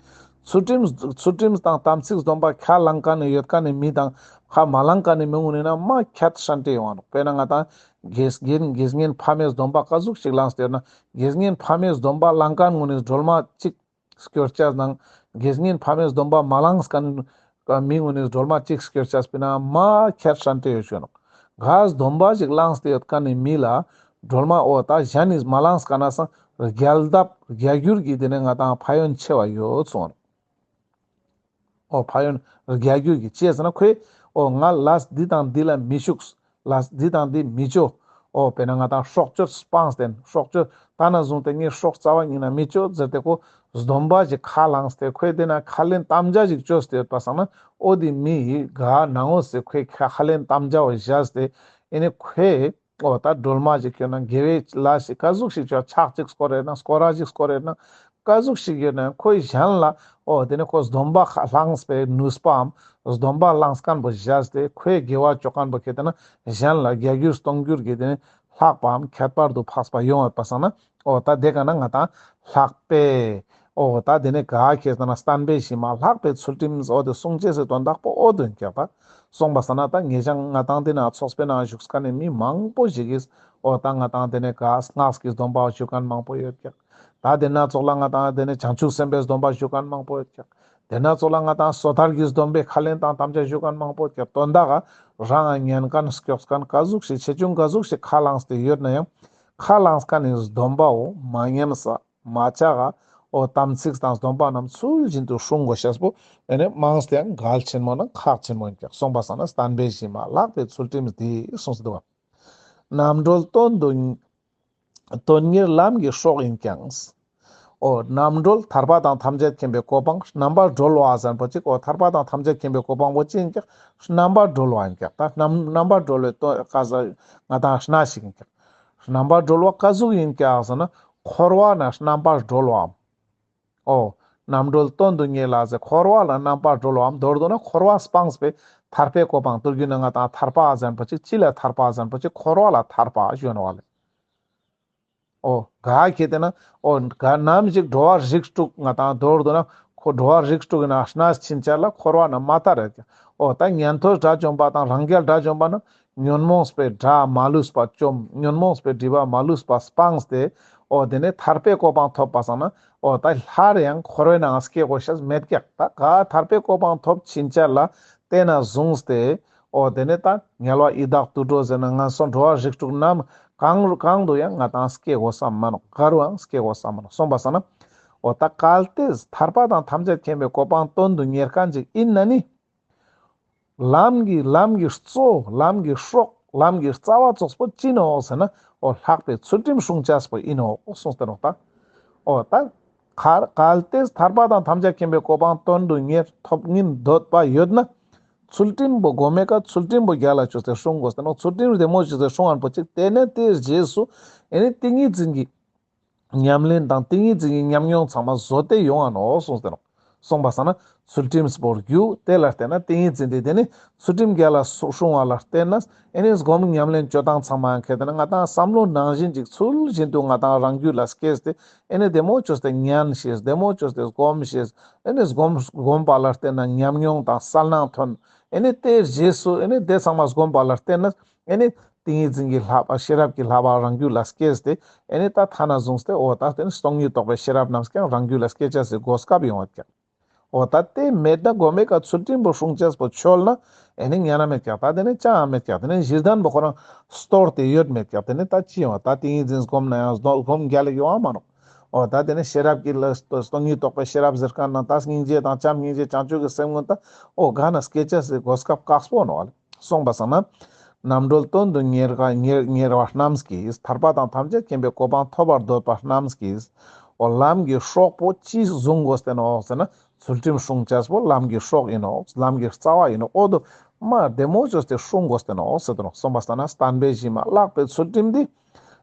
ཚུལ་ཁྲིམས་ཚུལ་ཁྲིམས་དང་དམ་ཚིག་སྡོམ་པ་ཁས་བླངས་མཁན་ནི་ཡོད་མཁན་ནི་མི་དང་ཁས་མ་བླངས་མཁན་ནི་མི་ངུན་ནི་ན་མ་ཁྱད་ཧྲན་ཏེ་ཡོང་ང་ནོག། དཔེར་ན་ང་དང་དགེ་བསྙེན་དགེ་བསྙེན་ཕ་མའི་སྡོམ་པ་ཀ་ཟུག་ཞིག་བླངས་ཏེ་ཡོད་ན་དགེ་བསྙེན་ཕ་མའི་སྡོམ་པ་བླངས་མཁན་ངུན་ནི་སྒྲོལ་མ་གཅིག་སྐྱོར་ཅེས་དང་དགེ་བསྙེན་ཕ་མའི་སྡོམ་པ་མ་བླངས་མཁན་མི་ངུན་ནི་སྒྲོལ་མ་གཅིག་སྐྱོར་ཅེས་པོའི་ནང་མ་ཁྱད་ཧྲན་ཏེ་ཡོད་ཤོད་ནོག། ག་སྡོམ་པ་ཞིག་བླངས་ཏེ་ཡོད་མཁན་ནི་མི་ལ་སྒྲོལ་མ་འོ་ད་གཞན་ནི་མ་བླངས་མཁན་ན་སང་རྒྱལ་ཐབས་རྒྱལ་འགྱུར་གྱི་དེ་ནས་ང་དང་ཕན་ཡོན་ཆེ་བ་ཡོད་སོང་ནོག། འོ་ཕན་ཡོན་རྒྱལ་འགྱུར་གྱི་ཅི་ཟེར་ན་ཁོས་འོ་ང་ལས་འདི་དང་འདི་ལ་མི་ཞུགས། ལས་འདི་དང་འདི་མི་བཅོ། འོ་དཔེར་ན་ང་དང་སྲོག་གཅོད་སྤངས་ཏེ་སྲོག་གཅོད་ད་ན་བཟུང་སྟེ་ངས་སྲོག་རྩ་བ་ཉིད་ནས་མི་གཅོད་ཟེར་ཏེ་ཁོ་སྡོམ་པ་ཞིག་ཁས་བླངས་ཏེ་ཁོས་དེ་ན་ཁས་ལེན་དམ་བཅའ་ཞིག་བཅོས་ཏེ་ཡོད་པ་སང་ན་འོ་དེ་མི་ཡི་ག་ནང་འོ་སེ་ཁོས་ཁས་ལེན་དམ་བཅའ་བོ་བཞག་སྟེ་ཨེ་ནི་ཁོས་འོ་ད་སྒྲོལ་མ་ཞིག་ཁྱོད་ན་དགེ་བའི་ལས་ཞིག་ཀ་ཟུག་ཞིག་ཅོ་ཕྱག་ཅིག་སྐོར་རེད་ན་སྐོར་ར་ཞིག་སྐོར་རེད་ན་ཀ་ཟུག་ཞིག་ཡོད་ན་ཁོས་གཞན་ལ་འོ་དེ་ནི་ཁོ་སྡོམ་པ་ཁས་བླངས་པའི་ནུས་པའམ་སྡོམ་པ་བླངས་མཁན་པོ་བཞག་སྟེ་ཁོས་དགེ་བ་ཅོ་མཁན་པོ་ཁྱེད་དེ་ན་གཞན་ལ་རྒྱལ་འགྱུར་གཏོང་འགྱུར་གྱི་དེ་ནི་ལྷག་པའམ་ཁྱད་པར་དུ་འཕགས་པ་ཡོང་ཡོད་པ་སང་ན་འོ་ད་དེ་ག་ན་ང་དང་ལྷག་པའི་འོ་ད་དེ་ནི་ག་ཁྱེད་དེ་ན་བསྟན་པའི་གཞི་མ་ལྷག་པའི་ཚུལ་ཁྲིམས་འོ་དེ་སྲུང་ཅེས་སི་དོན་དག་པོ་འོ་དོན་ཀྱག་པ། སོང་པ་སང་ན་ད་ངེད་ཅག་ང་དང་དེ་ན་ཚོགས་པའི་ནང་བཞུགས་མཁན་ནི་མི་མང་པོ་ཞིག་གིས་འོ་ད་ང་དང་དེ་ནས་ག་སྔགས་ཀྱི་སྡོམ་པ་ཞུ་མཁན་མང་པོ་ཡོད་ཀྱག། ད་དེ་ན་ཚོགས་ལ་ང་དང་དེ་ནས་བྱང་ཆུབ་སེམས་དཔའི་སྡོམ་པ་ཞུ་མཁན་མང་པོ་ཡོད་ཀྱག། དེ་ན་ཚོགས་ལ་ང་དང་སོ་ཐར་གྱི་སྡོམ་པའི་ཁས་ལེན་དང་དམ་བཅའ་ཞུ་མཁན་མང་པོ་ཡོད་ཀྱག། དོན་དག་ག་རང་ང་ཉན་མཁན་སྐྱོགས་མཁན་ཀ་ཟུག་ཞིག་ཆེ་ཆུང་ཀ་ཟུག་ཞིག་ཁས་བླངས་ཏེ་ཡོད་ན་ཡང་ཁས་བླངས་མཁན་ནི་སྡོམ་པའོ་མ་ཉམས་ས་མ་ཆག་ག་ འོ་དམ་ཚིག་དང་སྡོམ་པ་རྣམས་ཚུལ་བཞིན་དུ་སྲུང་དགོས་ཤེས་པོ་ཨེ་ནི་མངས་ཏེ་ཡང་གལ་ཆེན་མོ་ནང་ཁག་ཆེན་མོ་ཡིན་ཀྱག། སོང་པ་སང་ན་བསྟན་པའི་གཞི་མ་ལྷག་པའི་ཚུལ་ཁྲིམས་འདི་གསུངས་སུ་འདུག་པ། རྣམ་གྲོལ་དོན་དུ་དོན་གཉེར་ལམ་གྱི་སྲོག་ཡིན་ཀྱང་། འོ་རྣམ་གྲོལ་ཐར་པ་དང་ཐམས་ཅད་མཁྱེན་པའི་གོ་འཕང་རྣམ་པར་གྲོལ་བ་ཟེར་པོ་ཅིག། འོ་ཐར་པ་དང་ཐམས་ཅད་མཁྱེན་པའི་གོ་འཕང་པོ་ཅི་ཡིན་ཀྱག། རྣམ་པར་གྲོལ་བ་ཡིན་ཀྱག། ད་རྣམ་རྣམ་པར་གྲོལ་བའི་དོན་ཀ་ཟ་ང་དང་ཤ་ན་ཞིག་ཡིན་ཀྱག། རྣམ་པར་གྲོལ་བ་ཀ་ཟུག་ཡིན་ཀྱག་ཟེར་ན་འཁོར་བ་ན་རྣམ་པར་གྲོལ་བའམ། འོ། རྣམ་གྲོལ་དོན་དུ་གཉེར་ལ་ཟེར་འཁོར་བ་ལ་རྣམ་པར་གྲོལ་བའམ། མདོར་བསྡུ་ན་འཁོར་བ་སྤངས་པའི་ཐར་པའི་གོ་འཕང་། དུས་རྒྱུན་ན་ང་དང་ཐར་པ་ཟེར་པོ་ཅིག་ཅི་ལ་ཐར་པ་ཟེར་པོ་ཅིག་འཁོར་བ་ལ་ཐར་པ་ཞུ་ནོག་ལེ། འོ། ག་ཁེ་ཏེ་ན། འོ། ག་ནམ་ཞིག་འགྲོ་བ་རིགས་དྲུག་ང་དང་མདོར་བསྡུ་ན་ཁོ་འགྲོ་བ་རིགས་དྲུག་ཡིན་ན་ཤ་ན་ཕྱིན་ཆད་ལ་འཁོར་བ་ན་མ་ཐར་རེད། འོ་ད་ཉན་ཐོས་དགྲ་བཅོམ་པ་དང་རང་རྒྱལ་དགྲ་བཅོམ་པ་ན་ཉོན་མོངས་པའི་དགྲ་མ་ལུས་པ་བཅོམ། ཉོན་མོངས་པའི་སྒྲིབ་པ་མ་ལུས་པ་སྤངས་ཏེ། འོ་དེ་ནས་ཐར་པའི་གོ་འཕང་ཐོབ་པ་སང་ན། འོ་ད་སླར་ཡང་འཁོར་བའི་ནང་སྐྱེ་དགོས་ཤེས་མེད་ཀྱག། ད་ག་ཐར་པའི་གོ་འཕང་ཐོབ་ཕྱིན་ཆད་ལ་དེ་ན་བཟུང་སྟེ། འོ་དེ་ནས་ད་དམྱལ་བ་ཡི་དྭགས་དུད་འགྲོ་ཟེར་ན་ངན་སོང་འགྲོ་བ་རིགས་དྲུག་རྣམས་གང་རུ་གང་དུ་ཡང་ང་དང་སྐྱེ་དགོས་བསམ་མ་ནོག། ག་རུའང་སྐྱེ་དགོས་བསམ་མ་ནོག། སོང་པ་སང་ན། འོ་ད་གལ་ཏེ་ཐར་པ་དང་ཐམས་ཅད་མཁྱེན་པའི་གོ་འཕང་དོན་དུ་གཉེར་མཁན་ཅིག་ཡིན་ན་ནི། ལམ་གྱི་ལམ་གྱི་གཙོ་བོ་ལམ་གྱི་སྲོག་ལམ་གྱི་རྩ་བ་ཙོགས་པོ་ཅི་ནོག་ཟེར་ན། འོ་ལྷག་པའི་ཚུལ་ཁྲིམས་སྲུང་ཅེས་པོ་ཡིན་ནོག་གསུངས་ཏེ་ནོག་ད། འོ་ད་གལ་ཏེ་ཐར་པ་དང་ཐམས་ཅད་མཁྱེན་པའི་གོ་འཕང་དོན་དུ་གཉེར་ཐོབ་སྙིང་འདོད་པ་ཡོད་ན། ཚུལ་ཁྲིམས་པོ་གོ་མེ་ཀ་ཚུལ་ཁྲིམས་པོ་རྒྱལ་ལ་བཅོས་ཏེ་སྲུང་དགོས་ཏེ་ནོག། ཚུལ་ཁྲིམས་བདེ་མོ་བཅོས་ཏེ་སྲུང་ངན་པོ་ཅིག་དེ་ནས་དེའི་རྗེས་སུ་ཨེ་ནི་ཏིང་ངེ་འཛིན་གྱི་ཉམས་ལེན་དང་ཏིང་ངེ་འཛིན་གྱི་ཉམས་མྱོང་ཚང་མ་བཟོ་སྟེ་ཡོང་ང་ནོག་གསུངས་ཏེ་ནོག། སོང་པ་སང་ན་ཚུལ་ཁྲིམས་པོ་རྒྱུ་དེ་ལ་བརྟེན་ན་ཏིང་ངེ་འཛིན་དེ་དེ་ནི་ཚུལ་ཁྲིམས་རྒྱལ་ལ་སྲུང་བ་ལ་བརྟེན་ན་ཨེ་ནི་སྒོམ་ཉམས་ལེན་བཅོ་སྟངས་ཚང་མ་ཡང་ཁེ་ཏེ་ན་ང་དང་བསམ་བློ་ནང་བཞིན་ཅིག་ཚུལ་བཞིན་དུ་ང་དང་རང་རྒྱུད་ལ་སྐྱེས་ཏེ་ཨེ་ནི་བདེ་མོ་བཅོས་ཏེ་ཉན་ཤེས་བདེ་མོ་བཅོས་ཏེ་སྒོམ་ཤེས་ཨེ་ནི་སྒོམ་སྒོམ་པ་ལ་བརྟེན་ན་ཉམས་མྱོང་དང་གསལ་སྣང་ཐོན་ཨེ་ནི་དེའི་རྗེས་སུ་ཨེ་ནི་དེ་ཚང་མ་སྒོམ་པ་ལ་བརྟེན་ན་ཨེ་ནི་ཏིང་ངེ་འཛིན་གྱི་བསླབ་པ་ཤེས་རབ་ཀྱི་བསླབ་པ་རང་རྒྱུད་ལ་སྐྱེས་ཏེ་ཨེ་ནི་ད་ཐ་ན་བཟུང་སྟེ་འོ་ད་དེ་ནི་སྟོང་ཉིད་རྟོགས་པའི་ཤེས་རབ་རྣམས་ཀྱང་རང་རྒྱུད་ལ་སྐྱེ་ཅེས་སི་གོ་སྐབས་ཡོང་བ་ཀྱང་། འོ་ད་དེ་མེད་ན་གོ་མེ་ཀ་ཚུལ་ཁྲིམས་པོ་སྲུང་ཅེས་པོ་འཆོལ་ན་ཨེ་ནི་ཉན་ན་མེད་ཀྱག། ད་དེ་ནི་ཅང་མེད་ཀྱག། དེ་ནི་གཞི་རྟེན་པོ་ཁོ་རང་སྟོར་ཏེ་ཡོད་མེད་ཀྱག། དེ་ནི་ད་ཅི་ཡོང་བ། ད་ཏིང་ངེ་འཛིན་སྒོམ་ན་ཡང་སྒོམ་རྒྱལ་ལ་ཡོང་བ་མ་ནོག། འོ་ད་དེ་ནི་ཤེས་རབ་ཀྱི་ལ་སྟོང་ཉིད་རྟོགས་པའི་ཤེས་རབ་ཟེར་མཁན་ན་ད་སྙིང་རྗེ་དང་བྱམས་སྙིང་རྗེ་བྱང་ཆུབ་ཀྱི་སེམས་ཀུན་ད་འོ་ག་ན་སྐྱེ་ཅེས་སི་གོ་སྐབས་དཀགས་པོ་ནོག་ལེ། སོང་པ་སང་ན། རྣམ་གྲོལ་དོན་དུ་གཉེར་ག་གཉེར་གཉེར་བ་རྣམས་ཀྱིས་ཐར་པ་དང་ཐམས་ཅད་མཁྱེན་པའི་གོ་འཕང་ཐོབ་པར་འདོད་པ་རྣམས་ཀྱིས། འོ་ལམ་གྱི་སྲོག་པོ་ཅི་བཟུང་དགོས་ཏེ་ནོག་ཟེར་ན་ཚུལ་ཁྲིམས་སྲུང་ཅེས་པོ་ལམ་གྱི་སྲོག་ཡིན་ནོག། ལམ་གྱི་རྩ་བ་ཡིན་ནོག། འོ་དོ་མ་བདེ་མོ་བཅོས་ཏེ་སྲུང་དགོས་ཏེ་ནོག་ཟེར་ཏེ་ནོག། སོང་པ་སང་ན་བསྟན་པའི་གཞི་མ་ལྷག་པའི་ཚུལ་ཁྲིམས་འདི།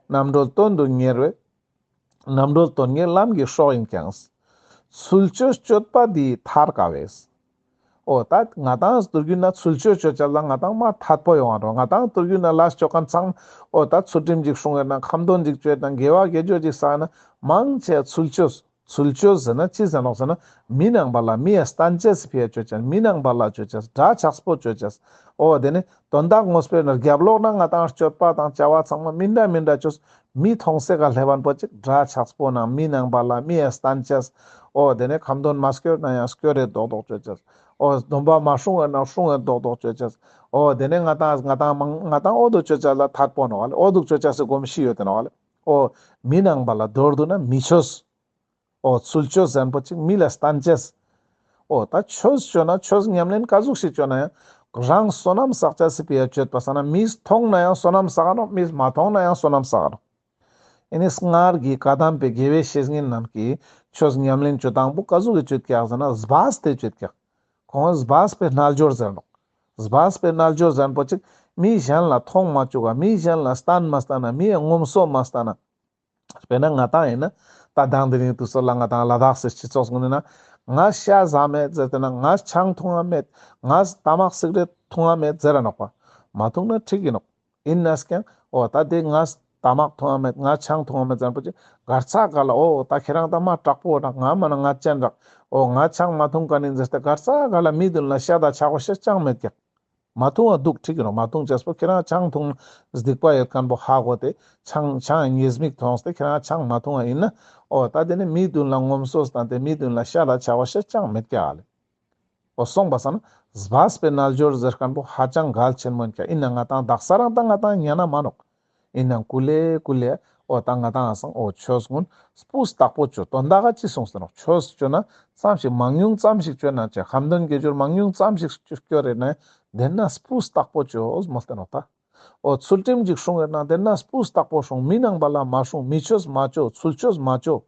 རྣམ་གྲོལ་དོན་དུ་གཉེར་བའི། རྣམ་གྲོལ་དོན་གཉེར་ལམ་གྱི་སྲོག་ཡིན་ཀྱང་། ཚུལ་འཆོས་སྤྱོད་པ་འདིས་ཐར་དཀའ་བས། འོ་ད་ང་དང་དུས་རྒྱུན་ན་ཚུལ་འཆོས་སྤྱོད་ཅེས་ལ་ང་དང་མ་ཐད་པོ་ཡོང་བ་འགྲོ། ང་དང་དུས་རྒྱུན་ན་ལས་སྤྱོད་མཁན་ཚང་འོ་ད་ཚུལ་ཁྲིམས་ཅིག་སྲུང་ཡོད་ན་ཁ་འདོན་ཅིག་བཅོ་ཡོད་ན་དགེ་བ་དགེ་སྦྱོར་ཅིག་བསགས་ན་མང་ཆེ་ཚུལ་འཆོས། ཚུལ་འཆོས་ཟེར་ན་ཅི་ཟེར་ནོག་ཟེར་ན་མི་ནང་པ་ལ་མི་ཡ་སྟན་ཅེས་སི་ཕི་ཡ་སྤྱོད་ཅེས། མི་ནང་པ་ལ་སྤྱོད་ཅེས། དགྲ་ཆགས་པོ་སྤྱོད་ཅེས། འོ་དེ་ནི་དོན་དག་དངོས་པོའི་ནང་རྒྱབ་ལོགས་ན་ང་དང་སྤྱོད་པ་དང་བྱ་བ་ཚང་མ་མི་འདྲ་མི་འདྲ་བཅོས། མི་མཐོང་སའི་ཀ་སླེབས་པ་པོ་ཅིག་དགྲ་ཆགས་པོ་ནང་མི་ནང་པ་ལ་མི་ཡ་སྟན་ཅེས། འོ་དེ་ནས་ཁ་འདོན་མ་སྐྱོར་ན་ཡང་སྐྱོར་རེ་རྡོག་རྡོག་བཅོ་ཅེས། འོ་སྡོམ་པ་མ་སྲུང་བ་ན་སྲུང་བ་རྡོག་རྡོག་བཅོ་ཅེས། འོ་དེ་ནས་ང་དང་ང་དང་མང་ང་དང་འོ་དོ་བཅོ་ཅེས་ལ་ཐད་པོ་ནོག་ལེ། འོ་དོ་བཅོ་ཅེས་སི་གོམས་གཤིས་ཡོད་དེ་ནོག་ལེ། འོ་མི་ནང་པ་ལ་མདོར་བསྡུ་ན་མི་ཆོས། འོ་ཚུལ་འཆོས་ཟེར་མཁན་པོ་ཅིག་མི་ལ་སྟན་ཅེས། འོ་ད་ཆོས་བཅོ་ན་ཆོས་ཉམས་ལེན་ག་ཟུག་ཞིག་བཅོ་ན་ཡང་རང་བསོད་ནམས་བསགས་ཅེས་སི་ཕི་ཡ་སྤྱོད་པ་སང་ན་མིས་མཐོང་ན་ཡང་བསོད་ནམས་བསགས་ནོག། མིས་མ་མཐོང་ན་ཡང་བསོད་ནམས་བསགས་ནོག། ཨེ་ནི་སྔར་གྱི་བཀའ་གདམས་པའི་དགེ་བའི་བཤེས་གཉེན་རྣམས་ཀྱིས་ཆོས་ཉམས་ལེན་བཅོ་སྟངས་པོ་ག་ཟུག་གི་བཅོ་ཀྱག་ཟེར་ན་སྦས་ཏེ་བཅོ་ཀྱག། ཁོང་སྦས་པའི་རྣལ་འབྱོར་ཟེར་ནོག། སྦས་པའི་རྣལ་འབྱོར་ཟེར་མཁན་པོ་ཅིག་མི་གཞན་ལ་མཐོང་མ་བཅུག་ག། མི་གཞན་ལ་སྟན་མ་སྟན་ན། མི་ཡ་ངོམ་སོ་མ་སྟན་ན། དཔེར་ན་ང་དང་ཡིན་ན་ད་དང་དེ་རིང་དུས་ཚོད་ལ་ང་དང་ལ་དྭགས་སི་སྤྱི་ཚོགས་ཀུན་ན་ང་ཤ་ཟ་མེད་ཟེར་ཏེ་ན་ང་ཆང་འཐུང་ང་མེད། ང་ཏ་མག་སིག་རེཊ་འཐུང་ང་མེད་ཟེར་ར་ནོག་པ། མ་འཐུང་ན་འགྲིག་གི་ནོག། ཡིན་ནས་ཀྱང་འོ་ད་དེ་ང་ཏ་མག་འཐུང་ང་མེད་ང་ཆང་འཐུང་ང་མེད་ཟེར་པོ་ཅིག་གར་ཚ་ག་ལ་འོ་ད་ཁྱེད་རང་ད་མ་དྲག་པོ་རག། ང་མ་ན་ང་ཅན་རག། འོ་ང་ཆང་མ་འཐུང་མཁན་ཡིན་ཟེར་ཏེ་གར་ཚ་ག་ལ་མི་མདུན་ལ་ཤ་དང་ཆག་པ་ཤ་ཅང་མེད་ཀྱག། མ་འཐུང་བ་འདུག་འགྲིག་གི་ནོག། མ་འཐུང་ཅེས་པོ་ཁྱེད་རང་ཆང་འཐུང་སྡིག་པ་ཡོད་མཁན་པོ་ཧ་གོ་སྟེ་ཆང་ཆང་ཉེས་དམིགས་མཐོང་སྟེ་ཁྱེད་རང་ཆང་མ་འཐུང་བ་ཡིན་ན་འོ་ད་དེ་ནི་མི་མདུན་ལ་ངོམ་སོ་བཏང་སྟེ་མི་མདུན་ལ་ཤ་དང་ཆག་པ་ཤ་ཅང་མེད་ཀྱག་ལེ། འོ་སོང་པ་སང་ན་སྦས་པའི་རྣལ་འབྱོར་ཟེར་མཁན་པོ་ཧ་ཅང་གལ་ཆེན་མོ་ཡིན་ཀྱག། ཡིན་ན་ང་དང་དག་ས་རང་ད་ང་དང་ཉན་ན་མ་ནོག། ཡིན་ནའང་ཀུ་ལེ་ཀུ་ལེ་ འོ་ད་ང་དང་སང་འོ་ཆོས་ཀུན་སྤུས་དག་པོ་ཅོ། དོན་དག་ག་ཅི་གསུངས་ཏེ་ནོག། ཆོས་ཅོ་ན་ཙམ་ཞིག་མང་ཉུང་ཙམ་ཞིག་ཅོ་ན་ཅི། ཁ་འདོན་དགེ་སྦྱོར་མང་ཉུང་ཙམ་ཞིག་ཅོ་རེ་ན་དེ་ན་སྤུས་དག་པོ་ཅོས་མོལ་ཏེ་ནོག་ད། འོ་ཚུལ་ཁྲིམས་ཅིག་སྲུང་ཡོད་ན་དེ་ན་སྤུས་དག་པོ་སྲུང་། མི་ནང་པ་ལ་མ་སྲུང་། མི་ཆོས་མ་ཅོ། ཚུལ་ཆོས་མ་ཅོ།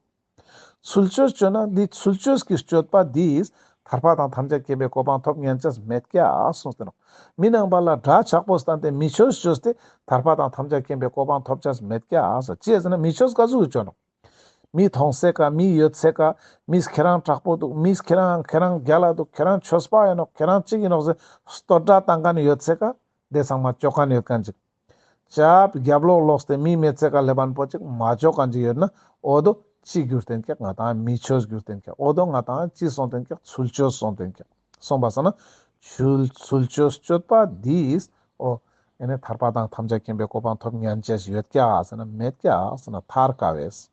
ཚུལ་ཆོས་ཅོ་ན་འདི་ཚུལ་ཆོས་ཀྱི་སྤྱོད་པ་འདིས་ཐར་པ་དང་ཐམས་ཅད་མཁྱེན་པའི་གོ་འཕང་ཐོབ་ཉན་ཅེས་མེད་ཀྱག་གསུངས་ཏེ་ནོག། མི་ནང་པ་ལ་དགྲ་ཆགས་པོ་སྟན་ཏེ་མི་ཆོས་ཅོས་ཏེ་ཐར་པ་དང་ཐམས་ཅད་མཁྱེན་པའི་གོ་འཕང་ཐོབ་ཅེས་མེད་ཀྱག་ཟེར། ཅི་ཟེར་ན་མི་ཆོས་ག་ཟུག་གི་ཅོ་ནོག། མི་མཐོང་སའི་ཀ། མི་ཡོད་སའི་ཀ། མི་ཁྱེད་རང་དྲག་པོ་འདུག། མི་ཁྱེད་རང་ཁྱེད་རང་རྒྱལ་ལ་འདུག། ཁྱེད་རང་ཆོས་པ་ཡིན་ནོག། ཁྱེད་རང་གཅིག་ཡིན་ནོག་ཟེར་བསྟོད་སྒྲ་བཏང་མཁན་ཡོད་སའི་ཀ། དེ་ཚང་མ་ཅོ་མཁན་ཡོད་མཁན་ཅིག། ཅབ་རྒྱབ་ལོག་ལོག་སྟེ་མི་མེད་སའི་ཀ་ལེབ་མཁན་པོ་ཅིག་མ་ཅོ་མཁན་ཅིག་ཡོད་ན་འོ་དོ་ཅི་གྱུར་ཏེན་ཀྱག། ང་དང་མི་ཆོས་གྱུར་ཏེན་ཀྱག། འོ་དོ་ང་དང་ཅི་སོང་ཏེན་ཀྱག། ཚུལ་ཆོས་སོང་ཏེན་ཀྱག། སོང་པ་སང་ན་ཚུལ་ཚུལ་ཆོས་སྤྱོད་པ་འདིས་འོ་ཨེ་ནི་ཐར་པ་དང་ཐམས་ཅད་མཁྱེན་པའི་གོ་འཕང་ཐོབ་ཉན་ཅེས་ཡོད་ཀྱག་ཟེར་ན་མེད་ཀྱག་ཟེར་ན་ཐར་དཀའ་བས།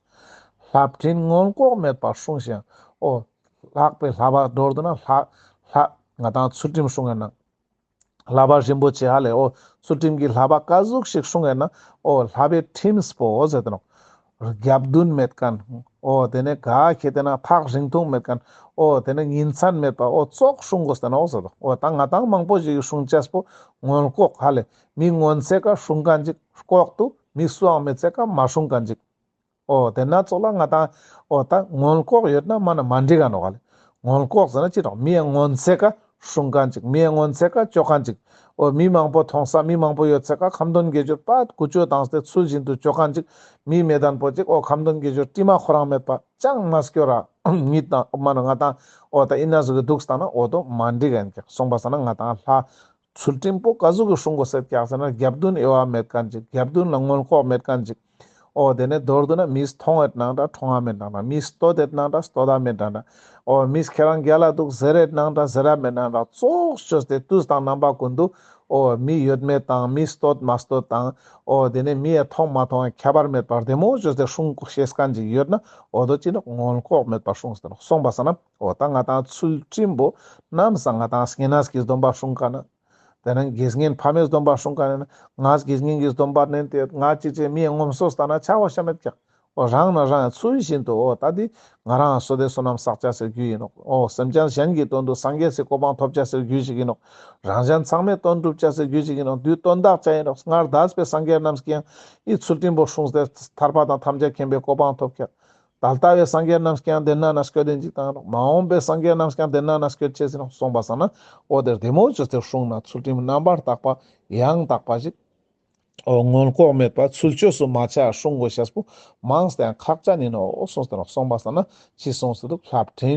ལྷ་འདྲེ་མངོན་ལྐོག་མེད་པར་སྲུང་ཞིང་། འོ་ལྷག་པའི་ལྷ་བ་མདོར་བསྡུ་ན་ལྷ་ལྷ་ང་དང་ཚུལ་ཁྲིམས་སྲུང་ཡོད་ན། ལྷ་བ་རིན་པོ་ཆེ་ཧ་ལེ་འོ་ཚུལ་ཁྲིམས་ཀྱི་ལྷ་བ་ག་ཟུག་ཞིག་སྲུང་ཡོད་ན། འོ་ལྷ་བའི་ཁྲིམས་པོ་ཟེར་ཏེ་ནོག། རྒྱབ་མདུན་མེད་མཁན། འོ་དེ་ནས་ག་ཁེ་ཏེ་ན་ཐག་རིང་ཐུང་མེད་མཁན། འོ་དེ་ནས་ཉིན་མཚན་མེད་པ་འོ་ཙོགས་སྲུང་དགོས་ཏེ་ནོག་ཟེར་ཏོ། འོ་ད་ང་དང་མང་པོ་ཞིག་སྲུང་ཅེས་པོ་མངོན་ལྐོག་ཧ་ལེ། མི་མངོན་སའི་ཀ་སྲུང་མཁན་ཅིག་ལྐོག་ཏུ་མི་སུའང་མེད་སའི་ཀ་མ་སྲུང་མཁན་ཅིག། འོ་དེ་ན་ཙོགས་ལ་ང་དང་འོ་ད་མངོན་ལྐོག་ཡོད་ན་མ་ན་མ་འགྲིག་ག་ནོག་ལེ། མངོན་ལྐོག་ཟེར་ན་ཅི་རོགས། མི་ཡ་མངོན་སའི་ཀ་སྲུང་མཁན་ཅིག། མི་ཡ་མངོན་སའི་ཀ་ཅོ་མཁན་ཅིག། འོ་མི་མང་པོ་མཐོང་ས་མི་མང་པོ་ཡོད་སའི་ཀ་ཁ་འདོན་དགེ་སྦྱོར་པ་ཀུ་ཅོ་བཏང་སྟེ་ཚུལ་བཞིན་དུ་ཅོ་མཁན་ཅིག། མི་མེད་མཁན་པོ་ཅིག་འོ་ཁ་འདོན་དགེ་སྦྱོར་དྲི་མ་ཁོ་རང་མེད་པ་ཅང་མ་སྐྱོར་ར་ཉིད་དང་མ་ན་ང་དང་འོ་ད་ཨིན་ན་ཟུག་གི་འདུག་སྟངས་ན་འོ་དོ་མ་འགྲིག་ག་ཡིན་ཀྱག། སོང་པ་སང་ན་ང་དང་ལྷ་ཚུལ་ཁྲིམས་པོ་ག་ཟུག་གི་སྲུང་དགོས་ཟེར་ཀྱག་ཟེར་ན་རྒྱབ་མདུན་དབྱེ་བ་མེད་མཁན་ཅིག། རྒྱབ་མདུན་ལ་མངོན་ལྐོག་མེད་མཁན་ཅིག། འོ་དེ་ནས་མདོར་བསྡུ་ན་མིས་མཐོང་ཡོད་ནང་འདྲ་མཐོང་ང་མེད་ནང་འདྲ། མིས་བསྟོད་ཡོད་ནང་འདྲ་བསྟོད་ད་མེད་ནང་འདྲ། འོ་མིས་ཁྱེད་རང་རྒྱལ་ལ་འདུག་ཟེར་ཡོད་ནང་འདྲ་ཟེར་ར་མེད་ནང་འདྲ། ཙོགས་ཅོས་ཏེ་དུས་དང་རྣམ་པ་ཀུན་ཏུ་འོ་མི་ཡོད་མེད་དང་མིས་བསྟོད་མ་བསྟོད་དང་འོ་དེ་ནས་མི་ཡ་མཐོང་མ་མཐོང་ཁྱད་པར་མེད་པར་བདེ་མོ་ཅོས་ཏེ་སྲུང་ཤེས་མཁན་ཅིག་ཡོད་ན་འོ་དོ་ཅི་ནོག། མངོན་ལྐོག་མེད་པར་སྲུང་སྟེ་ནོག། སོང་པ་སང་ན་འོ་ད་ང་དང་ཚུལ་ཁྲིམས་པོ་ནམ་སང་ང་དང་བསྙེན་གནས་ཀྱི་སྡོམ་པ་སྲུང་མཁན་ན། དེ་ནས་དགེ་བསྙེན་ཕ་མའི་སྡོམ་པ་སྲུང་མཁན་ན་ང་དགེ་བསྙེན་གྱི་སྡོམ་པ་ནན་ཏེ་ང་ཅི་ཅི་མི་ཡ་ངོམ་སོ་ལྟ་ན་ཆ་བོ་ཤ་མེད་ཀྱག། འོ་རང་ན་རང་ཚུལ་བཞིན་དུ་འོ་ད་འདི་ང་རང་བསོད་བདེ་བསོད་ནམས་བསགས་ཅེས་སི་རྒྱུ་ཡིན་ནོག། འོ་སེམས་ཅན་གཞན་གྱི་དོན་དུ་སངས་རྒྱས་སི་གོ་འཕང་ཐོབ་ཅེས་སི་རྒྱུ་ཞིག་ཡིན་ནོག། རང་གཞན་ཚང་མའི་དོན་སྒྲུབ་ཅེས་སི་རྒྱུ་ཞིག་ཡིན་ནོག། འདིའི་དོན་དག་ཅི་ཡིན་ནོག། སྔར་འདས་པའི་སངས་རྒྱས་རྣམས་ཀྱིས་ཡང་འི་ཚུལ་ཁྲིམས་པོ་སྲུངས་ཏེ་ཐར་པ་དང་ཐམས་ཅད་མཁྱེན་པའི་གོ་འཕང་ཐོབ་ཀྱག། ད་ལྟ་བའི་སངས་རྒྱས་རྣམས་ཀྱང་དེ་ན་ན་སྐྱོད་དེན་ཅིག་བཏང་ནོག། མ་འོངས་པའི་སངས་རྒྱས་རྣམས་ཀྱང་དེ་ན་ན་སྐྱོད་ཅེས་ཡིན་ནོག། སོང་པ་སང་ན་འོ་དེ་བདེ་མོ་ཅོས་ཏེ་སྲུང་ན་ཚུལ་ཁྲིམས་རྣམ་པར་དག་པ་ཡང་དག་པ་ཞིག། འོ་མངོན་ལྐོག་མེད་པ་ཚུལ་ཆོས་སུ་མ་ཆ་སྲུང་དགོས་ཤེས་པོ་མང་སྟེ་ཡང་ཁག་ཅན་ཡིན་ནོག་གསུངས་ཏེ་ནོག། སོང་པ་སང་ན་ཅི་གསུངས་ཏེ་འདུག། ལྷ་འདྲེ་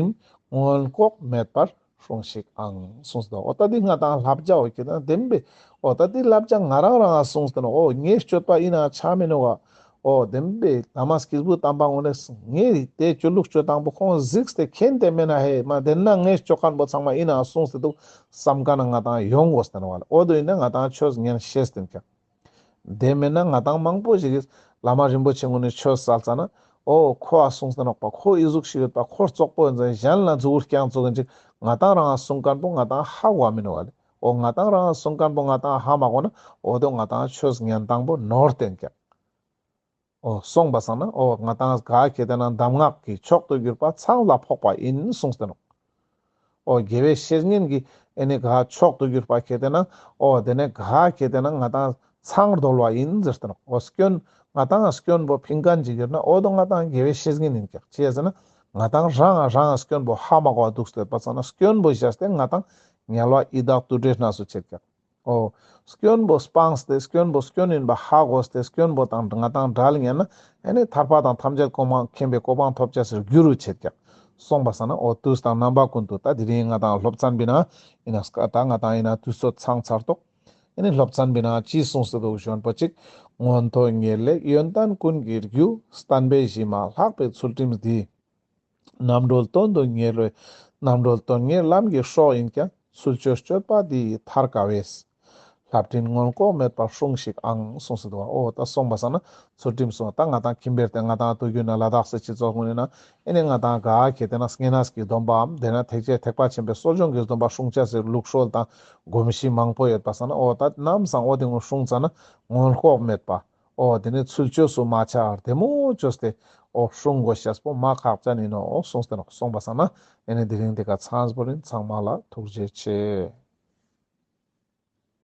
མངོན་ལྐོག་མེད་པར་སྲུངས་ཤིག་ཨང་གསུངས་ཏེ་འདུག། འོ་ད་འདི་ང་དང་བསླབ་བྱ་འོ་ཁེ་ཏེ་ན་བདེན་པས། འོ་ད་འདི་བསླབ་བྱ་ང་རང་རང་ང་གསུངས་ཏེ་ནོག། འོ་ངའི་སྤྱོད་པ་ཡིན་ན་ཆ་མི་ནོག་ག། འོ་བདེན་པས་བླ་མ་སྐྱེས་བུ་དམ་པ་ངོ་ནས་ངས་དེ་སྤྱོད་ལུགས་སྤྱོད་སྟངས་པོ་ཁོང་གཟིགས་ཏེ་མཁྱེན་ཏེ་མེད་ན་ཧེ་མ་དེ་ན་ངས་སྤྱོད་མཁན་པོ་ཚང་མ་ཡིན་ན་གསུངས་ཏེ་འདུག་བསམ་མཁན་ང་དང་ཡོང་དགོས་ཏེ་ནོག་བ་ལེ། འོ་དོ་ཡིན་ན་ང་དང་ཆོས་ཉན་ཤེས་ཏེན་ཀྱག། དེ་མེད་ན་ང་དང་མང་པོ་ཞིག་གིས་བླ་མ་རིན་པོ་ཆེ་ངོ་ནས་ཆོས་སལ་ཙ་ན་འོ་ཁོ་ཨ་གསུངས་ཏེ་ནོག་པ། ཁོ་ཨི་ཟུག་ཞིག་ཡོད་པ། ཁོ་རྩོག་པོ་ཡིན་ཙང་གཞན་ལ་མཛུ་གུ་རྐྱང་བཙུགས་ཀྱིན་ཅིག་ང་དང་རང་ང་གསུང་མཁན་པོ་ང་དང་ཧ་གོ་མི་ནོག་བ་ལེ། འོ་ང་དང་རང་ང་གསུང་མཁན་པོ་ང་དང་ཧ་མ་གོ་ན་འོ་དོ་ང་དང་ཆོས་ཉན་སྟངས་པོ་ནོར་ཏེན་ཀྱག། འོ་སོང་པ་སང་ན་འོ་ང་དང་ག་ཁེ་ཏེ་ན་གདམས་ངག་གི་མཆོག་ཏུ་གྱུར་པ་ཚང་ལ་ཕོག་པ་ཡིན་གསུངས་ཏེ་ནོག། འོ་དགེ་བའི་བཤེས་གཉེན་གྱི་ཨེ་ནི་ག་མཆོག་ཏུ་གྱུར་པ་ཁེ་ཏེ་ན་འོ་དེ་ནས་ག་ཁེ་ཏེ་ན་ང་དང་ཚང་རྡོལ་བ་ཡིན་ཟེར་ཏེ་ནོག། འོ་སྐྱོན་ང་དང་སྐྱོན་པོ་ཕིང་མཁན་ཅིག་ཡོད་ན་འོ་དོ་ང་དང་དགེ་བའི་བཤེས་གཉེན་ཡིན་ཀྱག། ཅི་ཟེར་ན་ང་དང་རང་ང་རང་ང་སྐྱོན་པོ་ཧ་མ་གོ་བ་འདུག་སྟེ་པ་སང་ན་སྐྱོན་པོ་བཞག་སྟེ་ང་དང་དམྱལ་བ་ཡི་དྭགས་དུད་འགྲོའི་གནས་སུ་ཆེད་ཀྱག། འོ། སྐྱོན་པོ་སྤངས་ཏེ་སྐྱོན་པོ་སྐྱོན་ཡིན་པ་ཧ་གོ་སྟེ་སྐྱོན་པོ་དང་ང་དང་བྲལ་ཉན་ན་ཨེ་ནི་ཐར་པ་དང་ཐམས་ཅད་གོ་འཕང་མཁྱེན་པའི་གོ་འཕང་ཐོབ་ཅེས་སི་རྒྱུ་རུ་ཆེད་ཀྱག། སོང་པ་སང་ན་འོ་དུས་དང་རྣམ་པ་ཀུན་ཏུ་ད་དེ་རིང་ང་དང་སློབ་ཚན་པའི་ནང་ཡིན་ན་སྐ་ད་ང་དང་ཡིན་ན་དུས་ཚོད་ཚང་ཚར་ཏོག། ཨེ་ནི་སློབ་ཚན་པའི་ནང་ཅི་གསུངས་སེ་འདུག་ཞུ་ན་པོ་ཅིག། མངོན་མཐོ་ངེས་ལེགས་ཡོན་ཏན་ཀུན་གྱི་རྒྱུ། བསྟན་པའི་གཞི་མ་ལྷག་པའི་ཚུལ་ཁྲིམས་འདི། རྣམ་གྲོལ་དོན་དུ་གཉེར་བའི། རྣམ་གྲོལ་དོན་གཉེར་ལམ་གྱི་སྲོག་ཡིན་ཀྱང་། ཚུལ་འཆོས་སྤྱོད་པ་འདི་ཡིས་ཐར་དཀའ་བས། ལྷ་འདྲེ་མངོན་ལྐོག་མེད་པར་སྲུངས་ཤིག་ཨང་གསུངས་སེ་འདུག་པ། འོ་ད་སོང་པ་སང་ན་ཚུལ་ཁྲིམས་སྲུང་ད་ང་དང་ཁྱིམ་པའི་སྟེང་ང་དང་དུས་རྒྱུན་ན་ལ་དྭགས་སི་སྤྱི་ཚོགས་ཀུན་ན་ཨེ་ནི་ང་དང་ག་ཁེ་ཏེ་ན་བསྙེན་གནས་ཀྱི་སྡོམ་པའམ་དེ་ན་ཐེག་ཆེན་ཐེག་པ་ཆེན་པོའི་གསོ་སྦྱོང་གི་སྡོམ་པ་སྲུང་བྱ་ཟེར་ལུགས་སྲོལ་དང་གོམས་གཤིས་མང་པོ་ཡོད་པ་སང་ན་འོ་ད་ནམ་སང་འོ་དེ་ངོ་སྲུང་ཙ་ན་མངོན་ལྐོག་མེད་པ། འོ་དེ་ནི་ཚུལ་འཆོས་སུ་མ་ཆ་བདེ་མོ་བཅོས་ཏེ་འོ་སྲུང་དགོས་ཤེས་པོ་མ་ཁག་ཅན་ཡིན་ནོག་གསུངས་ཏེ་ནོག། སོང་པ་སང་ན་ཨེ་ནི་དེ་རིང་འདི་ཀ་ཚང་པོ་ཡིན། ཚང་མ་ལ་ཐུགས་རྗེ་ཆེ།